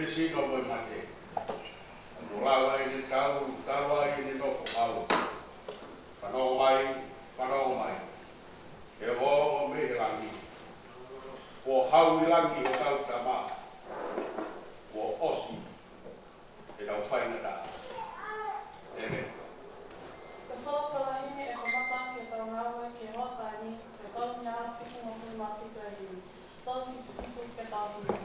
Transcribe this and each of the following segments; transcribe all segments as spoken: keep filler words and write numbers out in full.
Sino mo e mate. Mo lava ʻene tau, tau ai ʻene nofo ʻau. Fanongo mai, fanongo mai. He ongo mei he langi. Kuo hau ʻi langi hotau Tama. Kuo ʻosi ʻetau faingataʻa. ʻĒmeni. Ko e folofola himi ʻe kamata ke tau ngāue ki he hoʻatā ni, ko e tolu mia fitungofulu mā fitu ʻa e himi. Tolu fitu fitu ke tau himi.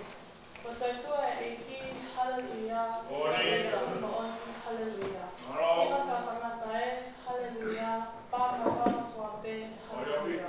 Ko e toetuʻu ʻa e ʻEiki, haleluia. Moʻoni. Ko e toetuʻu moʻoni, haleluia. Mālō. Hiva ʻa e tangata ē, haleluia. Pā mo e pā fua pē, haleluia.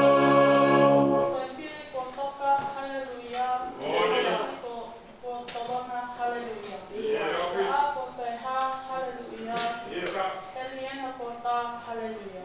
Ko e fili kuo toka, haleluia. Ko e fili kuo Kuo tolonga, haleluia. Ko e ʻā kuo toe hā, haleluia. Heliena kuo tā, haleluia.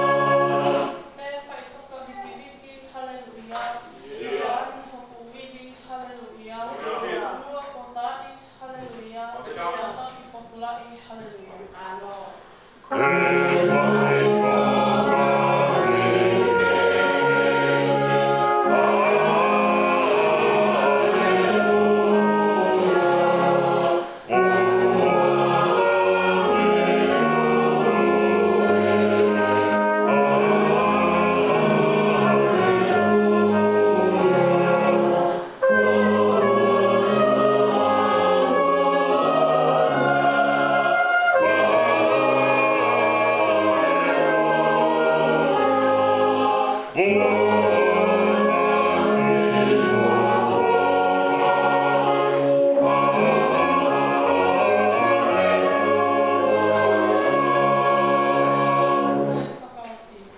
Pea fai toka vikiviki, haleluia. Pea ani hofuivi, haleluia. Lua kotaʻi, haleluia. Pea taki populaʻi, haleluia.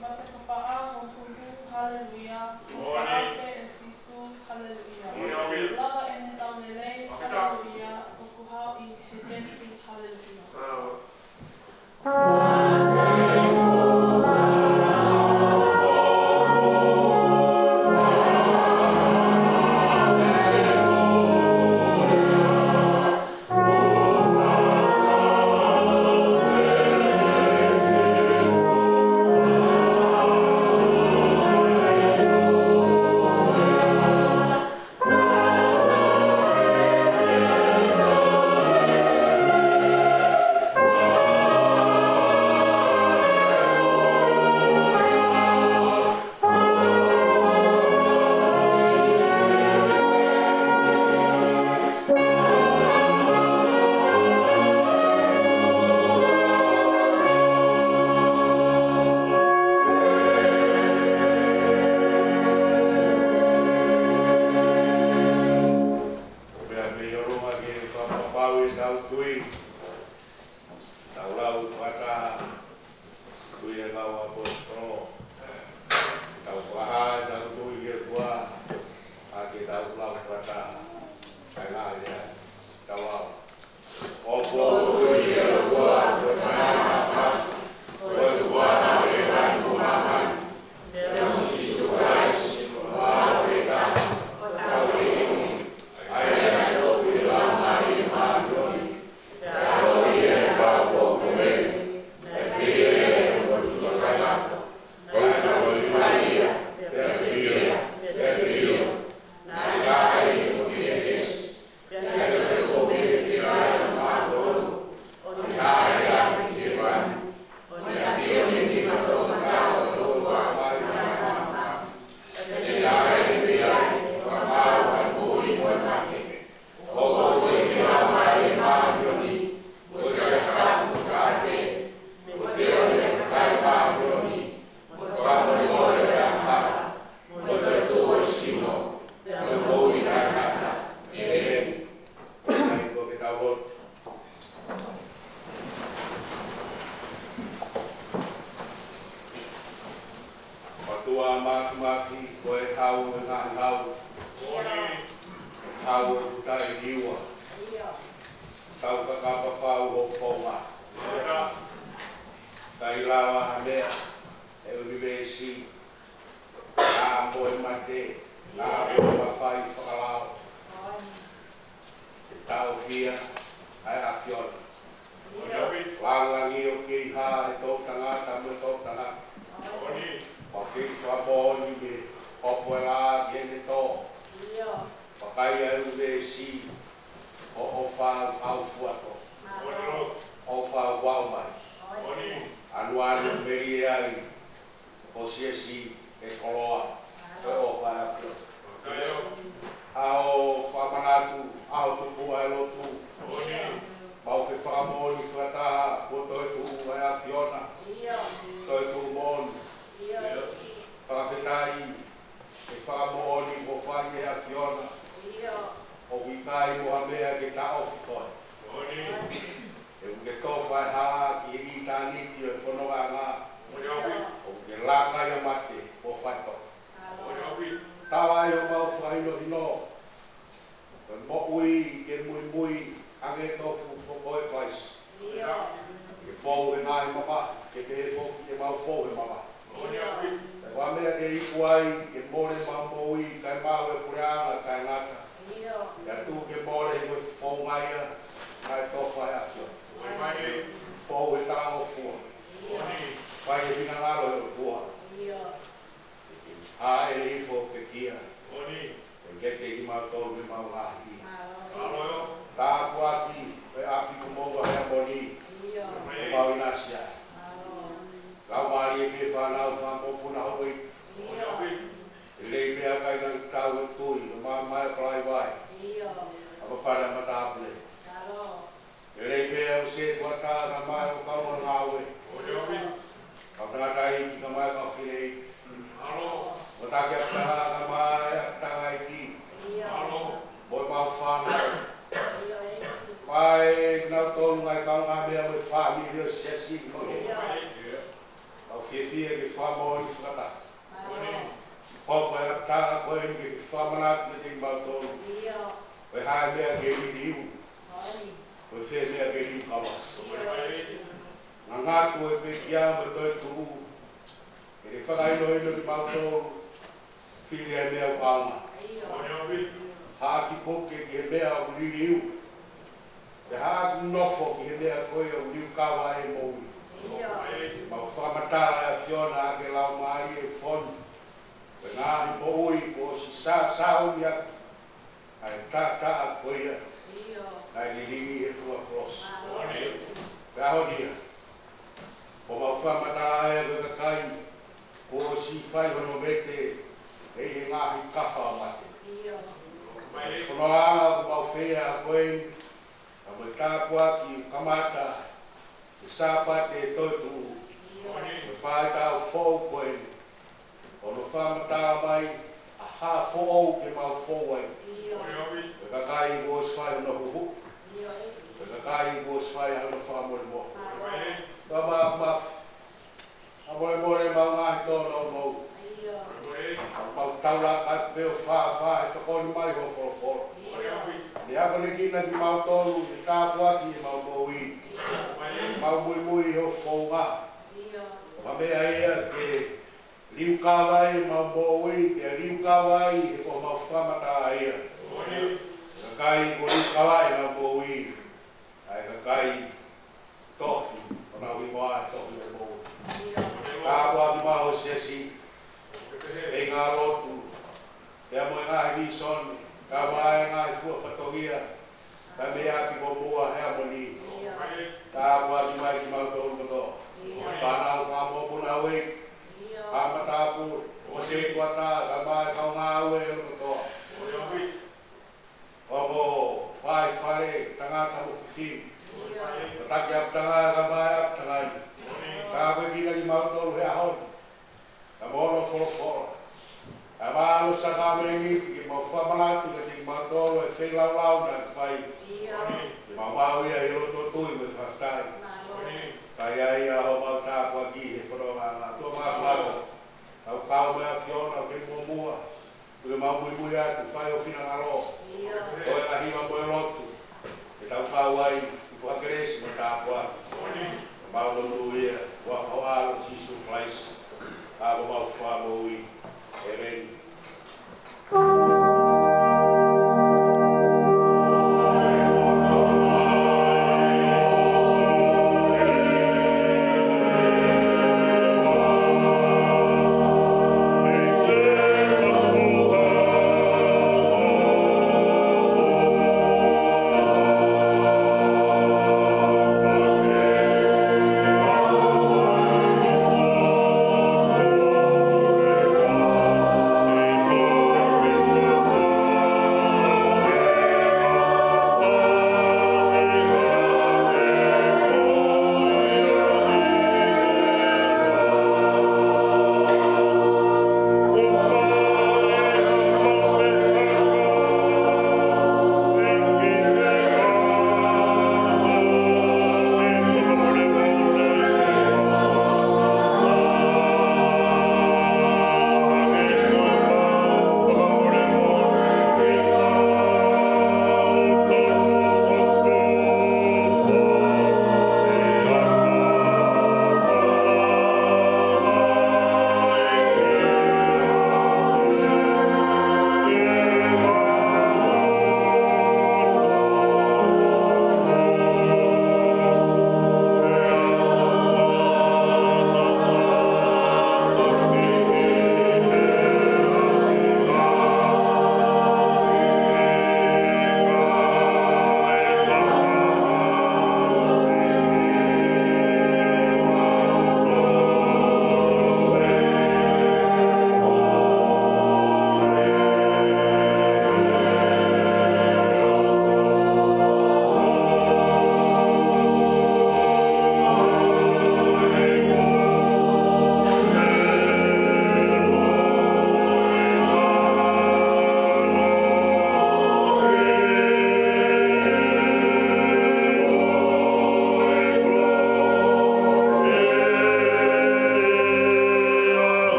Mate ko Paʻa mo Kuku, haleluia. Ko Paʻa pē ʻe Sīsū, haleluia. Lava ʻene tau lelei, haleluia. ʻOku hao ʻi he tēniti, haleluia. Pea mei ʻolunga ke fakapapauʻi ʻetau tui, tau lau fakataha, tui ʻa e kau ʻaposetolo. Tau fakahā ʻetau tui ki he ʻOtua, ʻaki ʻetau lau fakataha. Kae ngāue ai. Tau lau. ʻOku ou tui ki he ʻOtua, ko e Tamai ʻo e ʻOtua, ko e ʻOtua ʻo e ʻOtua Māfimafi, ko e Hau ʻo e ngaahi hau, Hau ʻoku taʻeliua, Tau kakapa fau ho founga. ʻIkai lava ha meʻa ʻi he ʻunivēsi, ʻa mo e mate, ʻa mo e mafai fakalao, ke taʻofia ʻa e ʻAfiona. Langilangi ʻoku kei hā he toʻutangata mo e toʻutangata, ʻoku kei fakamoʻoni mei he hopo ʻo e lā ki heʻene tō. Vakai ʻa e ʻunivēsi, ʻofa ʻoku fua tō, ʻofa ʻoku aʻu mai. Anuanu melie ai ho siasi ʻi he koloa ʻo e ʻofa ʻa e ʻAfiona. ʻA hoʻo fakamanatu ʻa e tupuʻa ʻo e lotu, mau fefakamoʻoni fakataha kuo toetuʻu ʻa e ʻAfiona. Toetuʻu moʻoni. Fakafetaʻi he fakamoʻoni kuo fai ʻe he ʻAfiona, ʻoku ʻikai mo ha meʻa ke taʻofi koe. He ʻoku ke tofa ʻa e hala ki he ʻitāniti ʻo e fonongaʻanga. ʻOku ke laka ia mei he mate kuo fai koe. Tala ai homau fakahinohino, ko e moʻui ke muimui ange tofu ko koe Kalaisi. Ke fou he ngaahi mamahi, ke pehē foki ke mau fou he mamahi. Ko e meʻa ke iku ai, ke mole mau moʻui, kae maʻu e puleʻanga taʻengata. Pea tuku ke mole he ko e founga ia ʻa e tofa ʻa e ʻAfiona. Fou he talangofua. Fai e finangalo ʻo e ʻOtua. ʻA e lifo pekia. Ke ke kimautolu mei heʻemau ngaahi. Tāpuaki ʻa e ʻapi ko Moua Heamoni, ʻemau ʻinasi ai. Laumālie ke fānau fāmopuna hoʻi. Lelei pea kainga tau e tui, ʻo mamae palai vai. ʻA e fale ʻa matāpule. Lelei pea ʻa e setuata, kae ʻumaʻā ʻa e kau ngāue. Kau tangataʻeiki, kae ʻumaʻā e kau fineʻeiki. Mo e taki ʻapitanga, kae ʻumaʻā e ʻapitangaiʻeiki. Mo ʻemau fānau. Pea kinautolu ngaahi kaungāmeʻa mo e fāmili ʻo e siasi ko eni. Mau fiefia ke fakamoʻoni fakataha. Hoko e ʻapitanga ko eni ke fakamanatu kiate kimautolu. Ko e hā e meʻa ke liliu. Ko e fē meʻa ke liukava. Ngangatu e pekia mo e toetuʻu. Ke ke fakahinohino kimautolu. Fili e meʻa ʻoku ʻaonga. Haʻaki puke ki he meʻa ʻoku liliu. Pea haʻaki nofo ki he meʻa ko ia ʻoku liukava e moʻui. Mau fakamatala ʻe ʻAfiona ʻa e laumālie fonu. Ko e ngaahi moʻui kuo ʻosi sāuni ʻaki ʻa e taʻataʻa ko ia naʻe lilingi he funga kolosi. Pea ʻaho ni ia, ʻoku mau fakamatala ʻa e kakai kuo ʻosi fai hono vete ʻi he ngaahi kafa ʻo mate. Fononga ʻoku mau fai ko eni, ʻa mo e tāpuaki ʻoku kamata he Sāpate toetuʻu. Ko e faʻahitaʻu foʻou ko eni, ʻo hono fakamatala mai ʻa e hā foʻou ke mau fou ai. Ko e kakai kuo ʻosi fai hono huhuʻi. Ko e kakai kuo ʻosi fai hono fakamolemole. Tama Mafi, fakamolemole ʻemau ngaahi tōnounou. ʻOku mau taulaka pē ʻo fāfā he tokoni mai hoʻo folofola. Neongo ʻene kina kimautolu, ʻene tāpuaki ʻemau moʻui. Mau muimui hoʻo founga. Ko e meʻa ia ke liukava ai ʻemau moʻui, ke liukava ai he ko homau fakamatala ia. Kakai kuo liukava ai ʻenau moʻui, ʻa e kakai tohi, ʻo nau hingoa ʻa e tohi ʻo e moʻui. Tāpuaki mai ho siasi, feinga lotu, pea mo e ngaahi vīsone, kae ʻumaʻā e ngaahi fua fatongia, kae mei he ʻapi ko Moua Heamoni. Tāpuaki mai kimautolu kotoa. Fānau fāmopuna ʻa e matāpule, mo e setuata, kae ʻumaʻā e kau ngāue kotoa. Ongo fai fale tangata mo fefine. Mo e taki ʻapitanga kae ʻumaʻā e ʻapitanga ni. Tāpuekina kimautolu he ʻaho ni. Kae mo hono folofola. Kae ʻumaʻā hono sākalamēniti ke mau fakamanatu kiate kimautolu e feilaulau naʻe fai. Ke mau maʻu ia ʻi he loto tui mo e fakafetaʻi. Kae ʻi ai ʻa homau tāpuaki he fononga ʻa e ʻOtua Māfimafi. Tau kau mo atu, fai ho finangalo, ʻo e ʻahiva mo e lotu, ke tau kau ai ʻi ho kelesi mo e tāpuaki. Mau lotu ia, ʻi he huafa ho ʻAlo ko Sīsū Kalaisi, ko homau Fakamoʻui. ʻĒmeni.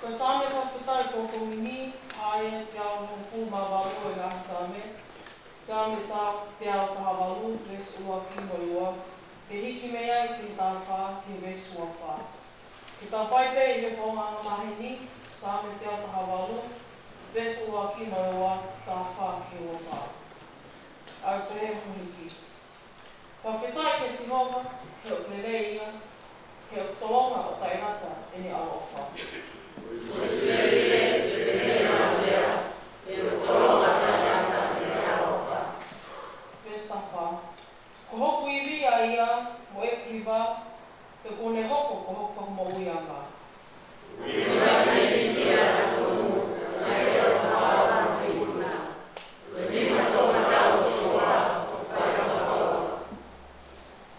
Ko e Saame fakafetaʻi ko eni, ʻa ia ʻe teau hongofulu mā valu ʻo e ngaahi Saame, Saame ta-, teau taha valu, veesi ʻuluaki mo e ua, pea hiki mei ai ki he taha fā ki he veesi ua fā. Ke tau fai pē ʻi he founga angamaheni, Saame teau taha valu, veesi ʻuluaki mo e ua, taha fā ki he ua fā. ʻOku pehē hono hiki. Fakafetaʻi kia Sihova, he ʻoku lelei ia, he ʻoku tolonga ʻo taʻengata ʻene ʻaloʻofa. Veesi taha fā. Ko hoku ivi ʻa ia, mo ʻeku hiva, pea kuo ne hoko ko hoku fakamoʻuiʻanga.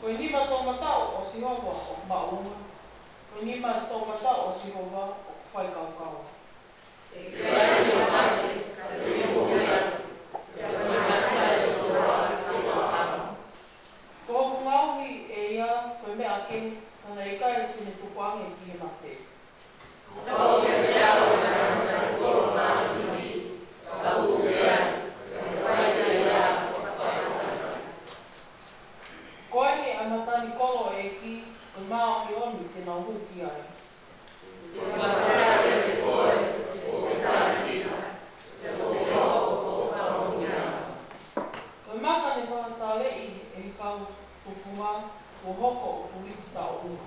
Ko e nima toʻomataʻu ʻo Sihova ʻoku maʻuʻanga. Ko e nima toʻomataʻu ʻo Sihova ʻoku faikaukaua. Ko hoku ngaohi ʻe ia ko e meʻa kehe, ka naʻe ʻikai te ne tukuange ki he mate. Ko eni ʻa e matanikolo ʻo e ʻEiki, ko e māʻoniʻoni te nau hū ki ai. Ko e maka ne fakataleʻi ʻe he kau tufunga, kuo hoko ʻo pulitu taʻu ua.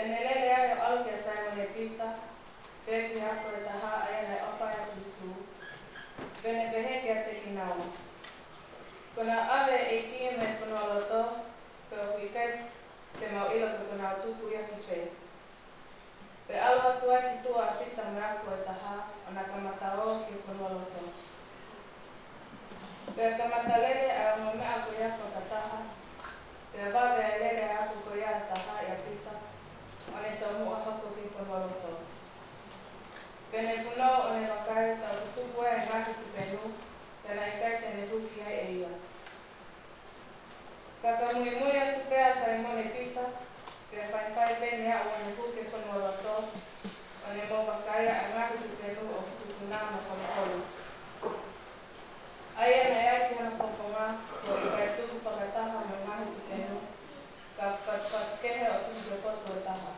Pea ne lele ai ʻo ʻalu kia Saimone Pita, pea ki he ako ʻe taha ʻa ia naʻe ʻofa ai ʻa Sīsū, pea ne pehē kiate kinaua, Kuo nau ʻave ʻa e ʻEiki mei he fonualoto, pea ʻoku ʻikai te mau ʻilo pe kuo nau tuku ia ki fē. Pea ʻalu atu ai ki tuʻa ʻa Pita mo e ako ʻe taha, ʻo na kamata ō ki he fonualoto. Pea kamata lele ʻa e ongo meʻa ko ia fakataha, pea vave ʻa e lele ʻa e ako ko ia ʻe taha ʻia Pita, ʻo ne tomuʻa hoko ki he fonualoto. Pea ne punou ʻo ne vakai, ka ʻoku tupu ai ʻa e ngaahi tupenu, ka naʻe ʻikai te ne hū ki ai ʻe ia. Ka ka muimui atu pē ʻa Saimone Pita, pea faifai pē ne aʻu ʻo ne hū ki he fonualoto, ʻo ne mo vakai ʻa e ngaahi tupenu ʻoku tupu na mo kolokolo, ʻa ia naʻe ʻi ai ki hono pongipongi, kuo ʻikai tuku fakataha mo e ngaahi tupenu, ka patupatu kehe ʻo tuku ki he potu ʻe taha.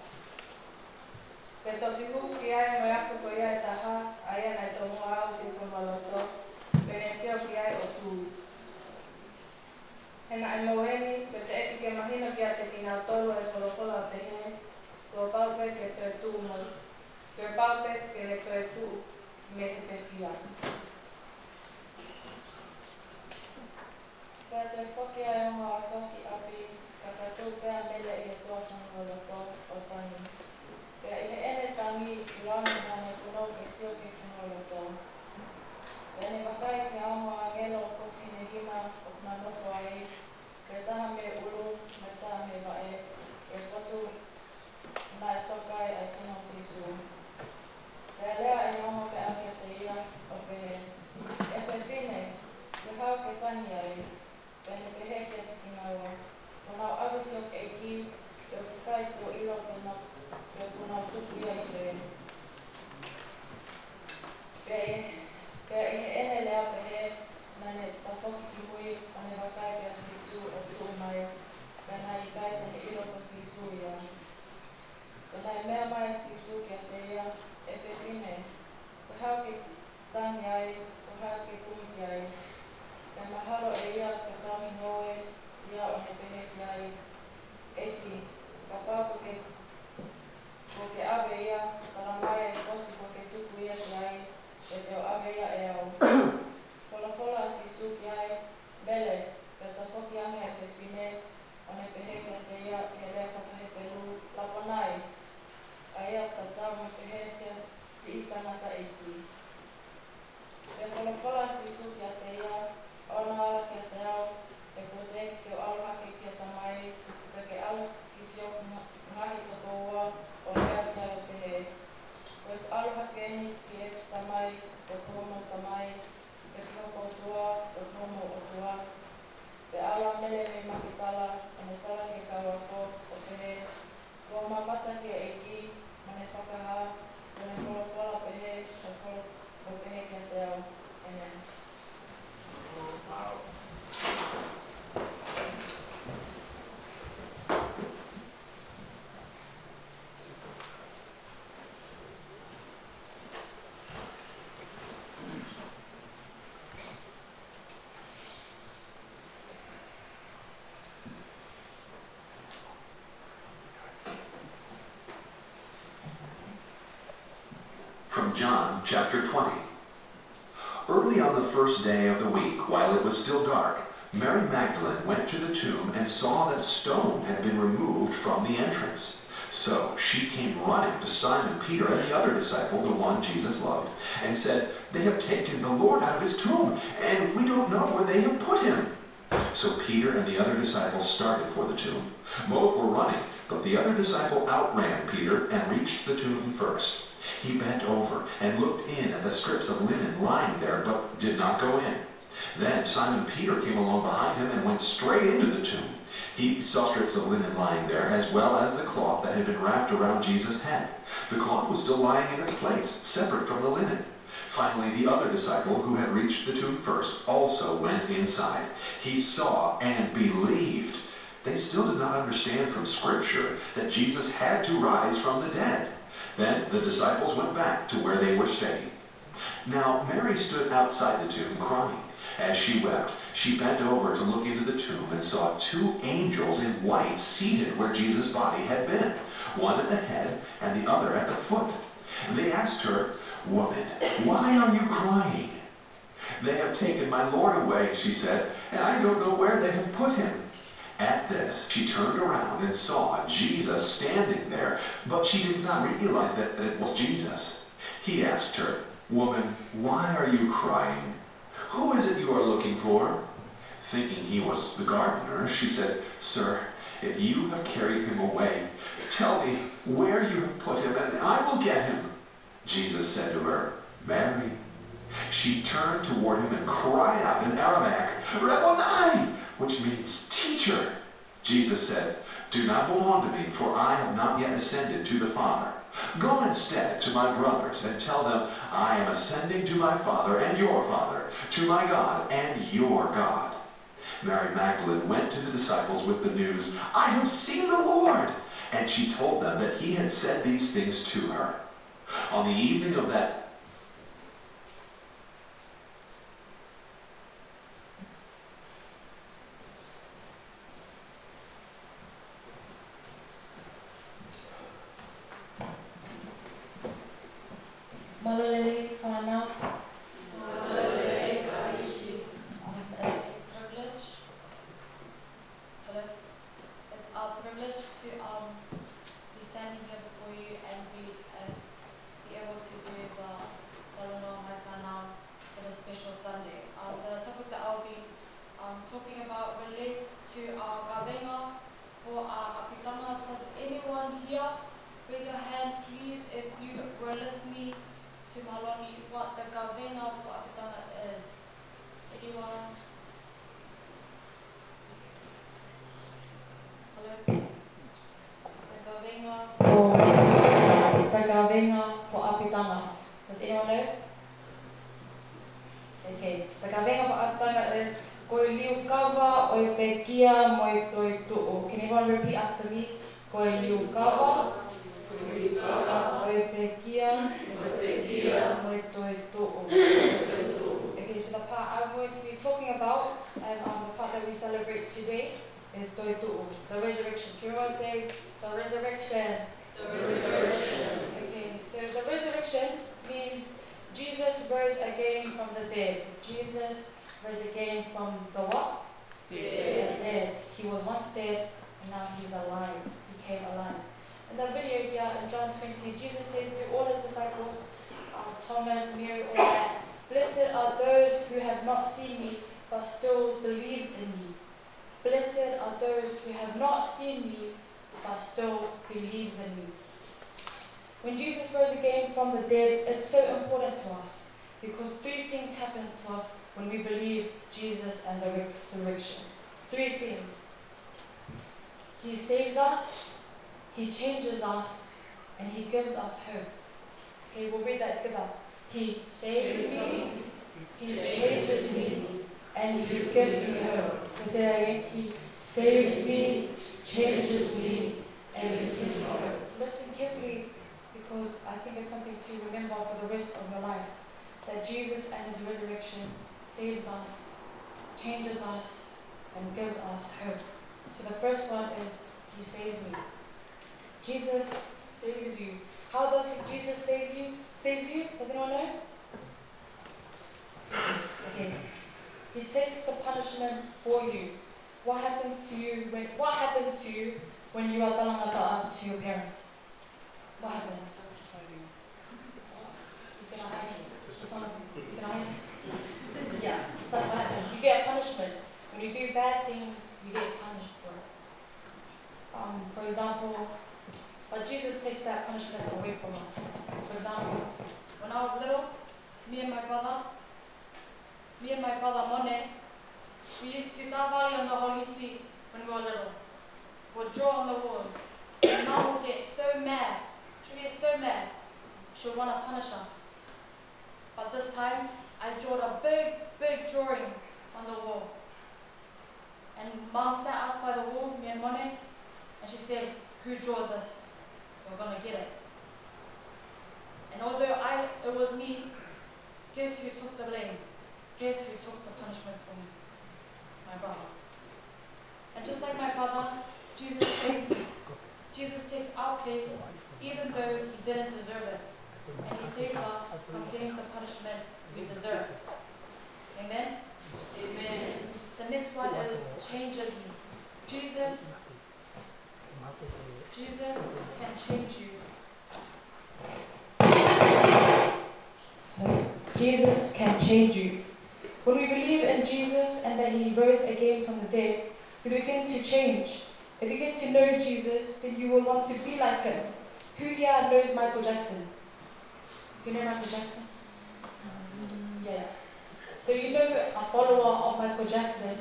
Pea toki hū ki ai mo e ako ko ia ʻe taha, ʻa ia naʻe tomuʻa aʻu ki he fonualoto, pea ne sio ki ai ʻo tui. He naʻe mo eni, pea teʻeki ke mahino kiate kinautolu ʻa e folofola ʻo pehē, Kuo pau pē ke toe tuʻu mo, kuo pau pē ke ne toe tuʻu mei he pekia. Pea toe foki ʻa e ongo ako ki ʻapi, ka ka tuʻu pē ʻa Mele ʻi he tuʻa fonualoto ʻo tangi. Pea ʻi heʻene tangi, ʻiloange naʻa ne punou ke sio ki he fonualoto. Pea ne vakai ki ha ongo ʻāngelo ʻoku finehina ʻoku na nofo ai, ko e taha mei he ʻulu, mo e taha mei he vaʻe, ʻi he potu naʻe toka ai ʻa e sino ʻo Sīsū. Pea lea ʻa e ongo meʻa kiate ia, ʻo pehē, ʻE fefine, ko e hā ʻoku ke tangi ai? Pea ne pehē kiate kinaua, Kuo nau ʻave siʻoku ʻEiki, pea ʻoku ʻikai te u ʻilo pe kuo nau, pe kuo nau tuku ia ʻi fē. Pea ʻi, pea ʻi heʻene lea pehē, naʻa ne tafoki ki mui, ʻo ne vakai kia Sīsū ʻoku tuʻu mai, ka naʻe ʻikai te ne ʻilo ko Sīsū ia. Pea naʻe meʻa mai ʻa Sīsū kiate ia, ʻE fefine, ko e hā ʻoku ke tangi ai, ko e hā ʻoku ke kumi ki ai? Pea mahalo ʻe ia ka kaungi ngoue ia ʻo ne pehē ki ai, ʻEiki, kapau kuo ke, kuo ke ʻave ia, tala mai ʻa e potu kuo ke tuku ia ki ai, pea te u ʻave ia ʻe au. Folofola ʻa Sīsū ki ai, Mele, pea tafoki ange ʻa e fefine, ʻo ne pehē kiate ia ʻi he lea faka-Hepelū, Laponai, ʻa ia ʻoku tatau mo e pehē ʻa e siʻi tangataʻeiki. Pea folofola ʻa Sīsū kiate ia, ʻOua naʻa ala kiate au, he kuo teʻeki ke u ʻalu hake ki he Tamai, ka ke ʻalu ki siʻoku nga-, ngaahi tokoua, ʻo lea ki ai ʻo pehē, Ko ʻeku ʻalu hake eni ki heʻeku Tamai, ʻoku homou Tamai, pea ki hoku ʻOtua, ʻoku homou ʻOtua. Pea ʻalu ʻa Mele mei Makitala, ʻo ne tala ki he kau ako, ʻo pehē, Kuo u mamata ki he ʻEiki, mo ʻene fakahā, kuo ne folofola pehē, ʻo folo-, ʻo pehē kiate au. ʻĒmeni. From John chapter twenty. Early on the first day of the week, while it was still dark, Mary Magdalene went to the tomb and saw that stone had been removed from the entrance. So she came running to Simon Peter and the other disciple, the one Jesus loved, and said, "They have taken the Lord out of his tomb, and we don't know where they have put him." So Peter and the other disciple started for the tomb. Both were running, but the other disciple outran Peter and reached the tomb first. He bent over and looked in at the strips of linen lying there, but did not go in. Then Simon Peter came along behind him and went straight into the tomb. He saw strips of linen lying there, as well as the cloth that had been wrapped around Jesus' head. The cloth was still lying in its place, separate from the linen. Finally, the other disciple, who had reached the tomb first, also went inside. He saw and believed. They still did not understand from Scripture that Jesus had to rise from the dead. Then the disciples went back to where they were staying. Now Mary stood outside the tomb crying. As she wept, she bent over to look into the tomb and saw two angels in white seated where Jesus' body had been, one at the head and the other at the foot. They asked her, "Woman, why are you crying?" "They have taken my Lord away," she said, "and I don't know where they have put him." At this, she turned around and saw Jesus standing there, but she did not realize that it was Jesus. He asked her, "Woman, why are you crying? Who is it you are looking for?" Thinking he was the gardener, she said, "Sir, if you have carried him away, tell me where you have put him, and I will get him." Jesus said to her, "Mary." She turned toward him and cried out in Aramaic, "Rabboni," which means, "Teacher." Jesus said, "Do not hold on to me, for I have not yet ascended to the Father. Go instead to my brothers and tell them, 'I am ascending to my Father and your Father, to my God and your God.'" Mary Magdalene went to the disciples with the news, "I have seen the Lord!" And she told them that he had said these things to her. On the evening of that Mālō e lelei fānau. Mālō e lelei kaisini. Um, it's a privilege. Hello. It's our privilege to, um, be standing here before you and be, and be able to do the, the Talanoa mai Fānau for this special Sunday. Um, the topic that I'll be, um, talking about relates to our kavenga for our ʻapitanga. Does anyone here, raise your hand, please, if you were listening to Maloni, what the kavenga for ʻapitanga is? Anyone? Hello? The kavenga for, the kavenga for ʻapitanga. Does anyone know? Okay. The kavenga for ʻapitanga is ko e liukava ʻo e pekia mo e toetuʻu. Can everyone repeat after me? Ko e liukava ʻo e pekia mo e toetuʻu. Okay, so the part I'm going to be talking about, and, um, the part that we celebrate today, is toetuʻu, the resurrection. Can everyone say, "The resurrection"? The resurrection. Okay, so the resurrection means Jesus rose again from the dead. Jesus rose again from the what? Dead. Dead. He was once dead, and now he's alive. He came alive. In the video here in John twenty, Jesus says to all his disciples, um, Thomas, Mary, all that, "Blessed are those who have not seen me, but still believes in me." Blessed are those who have not seen me, but still believes in me. When Jesus rose again from the dead, it's so important to us because three things happen to us when we believe Jesus and the resurrection. Three things. He saves us, he changes us, and he gives us hope. Okay, we'll read that together. He saves me, he changes me, and he gives me hope. We'll say that again. He saves me, changes me, and gives me hope. Listen carefully, because I think it's something to remember for the rest of your life, that Jesus and his resurrection saves us, changes us, and gives us hope. So the first one is, he saves me. Jesus saves you. How does Jesus save you? Saves you? Does anyone know? Okay. He takes the punishment for you. What happens to you when, what happens to you when you are talangataʻa to your parents? What happens? You cannot hide. It's not, you cannot hide. Yeah, that's what happens. You get a punishment. When you do bad things, you get punished for it. Um, for example, but Jesus takes that punishment away from us. For example, when I was little, me and my brother, me and my brother Mone, we used to tāvali on the holisi when we were little. We'd draw on the walls. And Mum would get so mad. She'd get so mad. She'd want to punish us. But this time, I drew a big, big drawing on the wall. And Mum sat us by the wall, me and Mone, and she said, "Who drew this? You're gonna get it." And although I, it was me, guess who took the blame? Guess who took the punishment for me? My brother. And just like my brother, Jesus takes, Jesus takes our place, even though he didn't deserve it. And he saves us from getting the punishment we deserve. Amen? Amen. The next one is changes me. Jesus, Jesus can change you. Jesus can change you. When we believe in Jesus and that he rose again from the dead, we begin to change. If you get to know Jesus, then you will want to be like him. Who here knows Michael Jackson? You know Michael Jackson? Yeah. So you know a follower of Michael Jackson,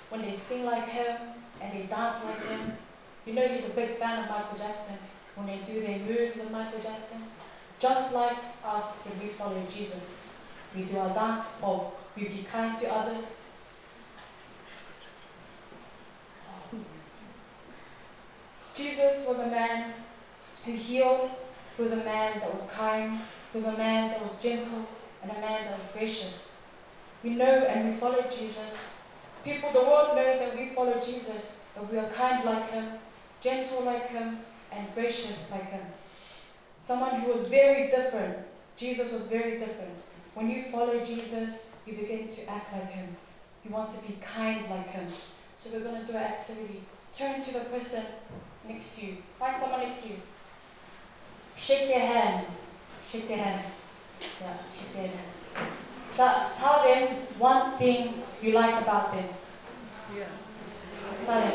when they sing like him and they dance like him, you know he's a big fan of Michael Jackson when they do their moves of Michael Jackson. Just like us, when we follow Jesus, we do our dance, or we be kind to others. Jesus was a man who healed, he was a man that was kind, he was a man that was gentle, and a man that was gracious. We know and we follow Jesus. People, the world knows that we follow Jesus if we are kind like him, gentle like him, and gracious like him. Someone who was very different. Jesus was very different. When you follow Jesus, you begin to act like him. You want to be kind like him. So we're gonna do an activity. Turn to the person next to you. Find someone next to you. Shake their hand. Shake their hand. Yeah, shake their hand. So tell them one thing you like about them. Tell them.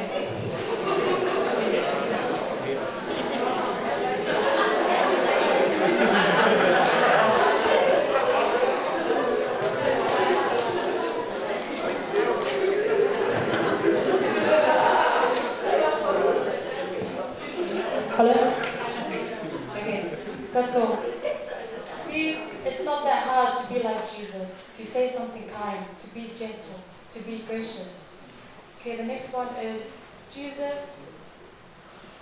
Hello? Okay, that's all. See, it's not that hard to be like Jesus, to say something kind, to be gentle, to be gracious. Okay, the next one is Jesus.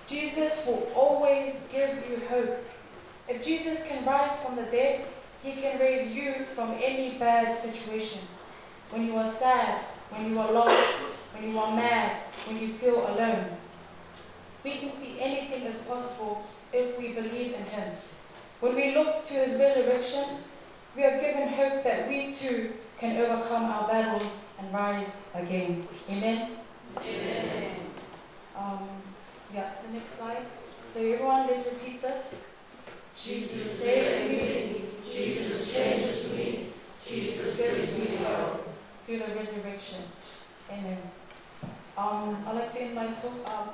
Jesus will always give you hope. If Jesus can rise from the dead, he can raise you from any bad situation. When you are sad, when you are lost, when you are mad, when you feel alone. We can see anything is possible if we believe in him. When we look to his resurrection, we are given hope that we too can overcome our battles and rise again. Amen? Amen. Um, yes, the next slide. So everyone, let's repeat this. Jesus saves me. Jesus changes me. Jesus gives me hope. Through the resurrection. Amen. Um, I'd like to invite, um,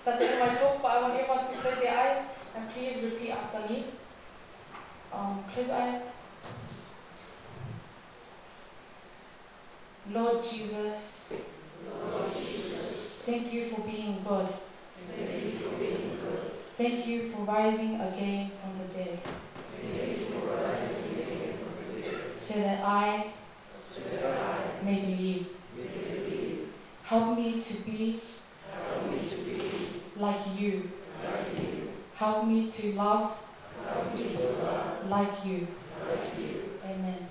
that's the end of my talk, but I want everyone to close their eyes and please repeat after me. Um, close your eyes. Lord Jesus, thank you for being good. Thank you for rising again from the dead. So that I may believe. Help me to be like you. Help me to love like you. Amen.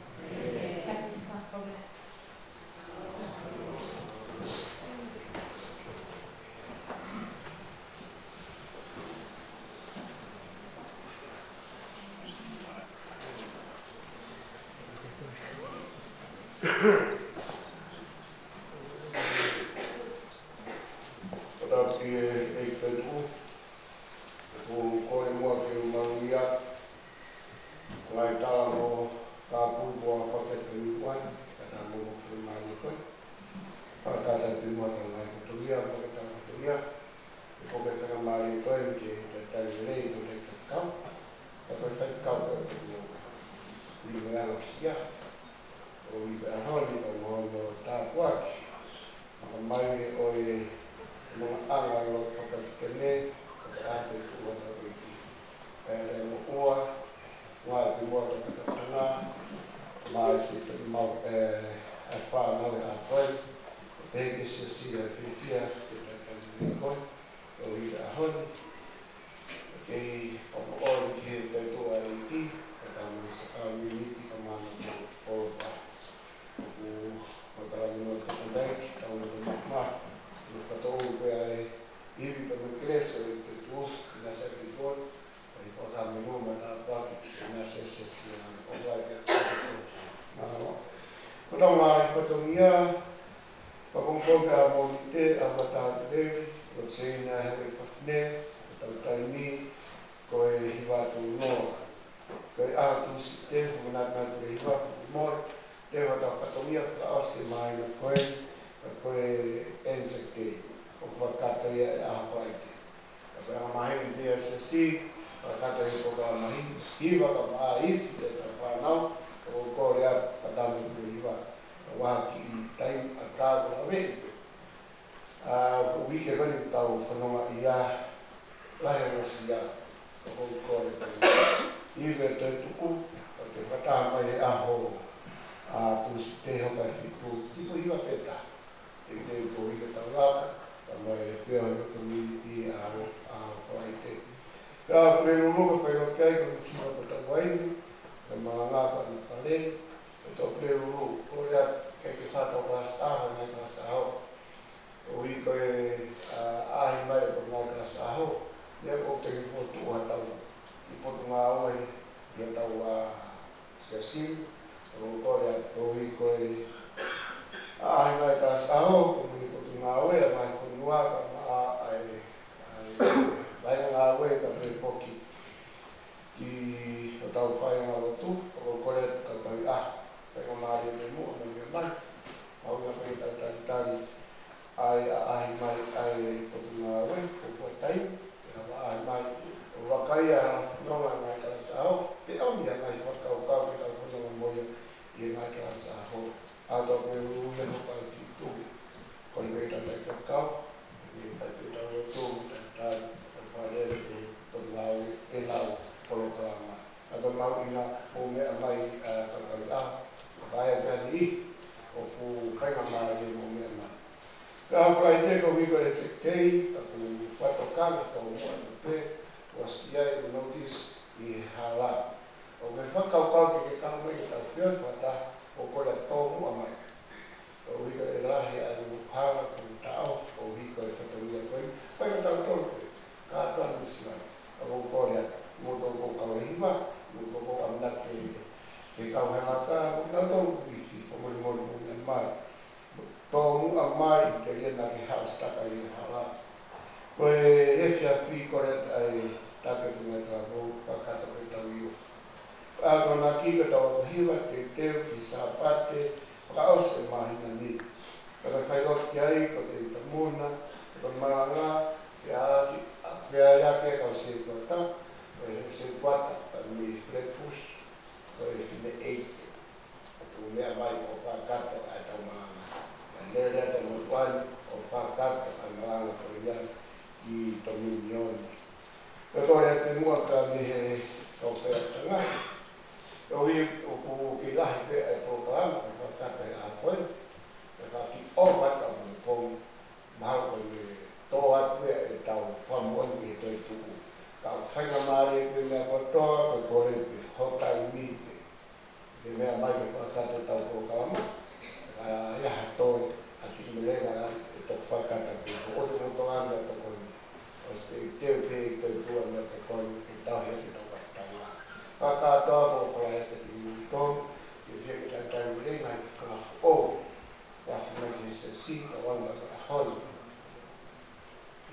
Happy Easter. God bless. Fakatapu ki he ʻEiki Toetuʻu, ʻoku ou kole muʻa ke u maluʻia, ngaahi talanoa tāpuni kuo fakahoko ʻi he uani, ka ta mo mo ke mālie koe. Fakatapu muʻa ki he ngaahi fatongia, fakatapu fatongia, ʻe ko ke fakamālie koe, ke ta tai lelei, ko te faikau, ka ko e faikau koe, ko te faikau. Ni me alo sia, ʻo i pe aho ni ka mo no tāpuaki. Makamai ʻo e maʻuʻanga ʻo e lotu fakasitene, ka te ʻatu e tuʻu ʻo e ʻEiki. Pea ʻe moʻua, ngaahi moʻua ka takatanga, mai si te mau e, e wha mau e a koe, pehē ke siasi e fiefia, ke takatanga koe, ʻo i te aho ni, ke o mo ʻo ki he taitu a iti, ka ka mo sa ka miniti ka mana ko o pa. Lese ʻi he tuʻu, ʻi he Sāpate, ʻi he Pōtalanoa Matāpule, ʻi he Sāpate, ʻo vai ke. Mālō. Ko tau mai fatongia, Fakonga Mōnite, ʻa Matāpule, ʻo Sēnā he Pātene, ko tau taimi, ko e hiva atu noa. Ko e ʻaho Tūsite, ʻoku nau ʻatu e hiva, ʻoku mole, te u ʻatu fatongia fakaʻosi e māhina ko ē, ko e Anzac Day, ʻoku fakakakato ia he ʻaho Falaite. Ka ko e ʻaho māhina ʻi he siasi, fakakakato e polokalama hiva, hiva ka maʻa ifi e tau fānau, ka ʻoku kole atu ke tau ʻatu e hiva, ka ʻoku ʻi ai kiʻi taimi ʻatā ko e lave. ʻA, ko e uike ko eni ʻoku tau fanongo ai, lahi e ʻosi ia, ka ʻoku kole atu. ʻI he toetuʻu, ʻoku te fakataha mai he ʻaho, ʻa, Tūsite hoka fitu, ʻi he hiva pē taha. Te te ko ʻi he tau laka, ka mai e pea o e community ʻa, ʻa Falaite. Ka Pulelulu ka fai loki ai, ko e siva ko tau ai, ka malanga ka na pale, ka tau Pulelulu, ko ia ke ke fata o kalasi ʻaho, ngaahi kalasi ʻaho. ʻOku ʻi ai ko e, ʻa, ʻaʻahi mai ko e ngaahi kalasi ʻaho, ia ko te ki potu ʻa tau, ʻi Potungāue, ʻi tau, ʻa, siasi, ʻoku kole atu ʻoku ʻi ai ko e, ʻaʻahi mai kalasi ʻaho, ko e mei Potungāue, ʻa Vahefonua, ka maʻa ʻa e, ʻa e, Vaengāue, ka mei foki ki hotau faʻahinga lotu, ʻoku kole atu ka tau ʻi ai, faingamālie mo e meʻa mai, ʻa e ʻuhinga pē ke tau talitali ʻa e ʻaʻahi mai ʻa e Potungāue, ko e fuʻu taimi, ʻe ʻaʻahi mai, ʻo vakai ʻa e nonga ngaahi kalasi ʻaho, pe ʻomi ʻa e ngaahi fakakaukau ke tau fanongo mo ia ʻi he ngaahi kalasi ʻaho. ʻA tau pē ulu ia hoka ki tuʻu, ko e meʻa tau fakakaukau, ʻe tau pē tau ʻo tō, tau tau, tau fale e Potungāue ʻenau polokalama. ʻA tau mahuʻinga ʻo meʻa mai, ʻa, ka tau ʻi ai, ka e pehē ni, ʻoku faingamālie mo meʻa mai. Ka Falaite ko e uike ʻo e Anzac Day, ka ʻoku fakatokanga tau muʻa atu pē, ʻosi ʻi ai e notice ʻi he hala. ʻOku ke fakakaukau ke ke kau mai ke tau feohi fakataha, ʻoku kole atu tau muʻa mai. Ko e uike ʻe lahi ʻa e hala ko e taʻu, ko e uike ʻo e fatongia ko ē, fai ka tau tolu pē, ka tau anu sila, ka ʻoku kole atu, mo tau ko kau e hiva, mo tau ko kau na ke, ke kau he laka, mo tau tolu pē, fakamolemole mo meʻa mai. Tōmuʻa mai, telia naʻa ke haʻu ʻo sitaka ʻi he hala. Ko e efiafi ko ē ʻa e Tāpuaki Ngāue ʻa e Talavoú, fakakakato ke tau ʻi ai. Ko e ʻaho ko ena ki ka tau ako hiva, teuteu ki he Sāpate, fakaʻosi e māhina ni. Ka ka fai loki ai, ko e teu tamuna, ko e malanga, pea ki, a, pea ia ke kau setuata, ko e setuata, ka mei Flatbush, ko e fine ʻeiki. ʻOku meʻa mai ʻo fakakakato ʻa e tau malanga. Ka lele ʻa e tau motuʻa ni ʻo fakakakato ʻa e malanga ko ia ki Tominioni. Ko e kole atu muʻa ka mei he kau faiʻanga. ʻOku ʻi, ʻoku kei lahi pē ʻa e polokalama ke fakakakato he ʻaho ko ē. Ka kiʻi ʻova atu ʻa e pongipongi. Mahalo ko e tō atu ia e tau fakamoʻoni ki he toetuʻu. Ka ʻoku faingamālie pē meʻa kotoa, ko e kole pē, ho taimi pē. Ke meʻa mai ke fakakakato e tau polokalama, ka ʻi ai ha toe, ha kiʻi melenga ʻe toki fakakakato pē, ko ʻoua te mou toʻo ha meʻatokoni. ʻOsi teuteu pē ʻe he toetuʻu ha meʻatokoni, ke tauhi ʻaki e tau fakataha. Fakakakato ʻa e polokalama ia kiate kimoutolu, ke fie ke talitali melenga ʻi he kalafo ʻo. Ua fai mai ki he siasi, ka ua na ka hoi.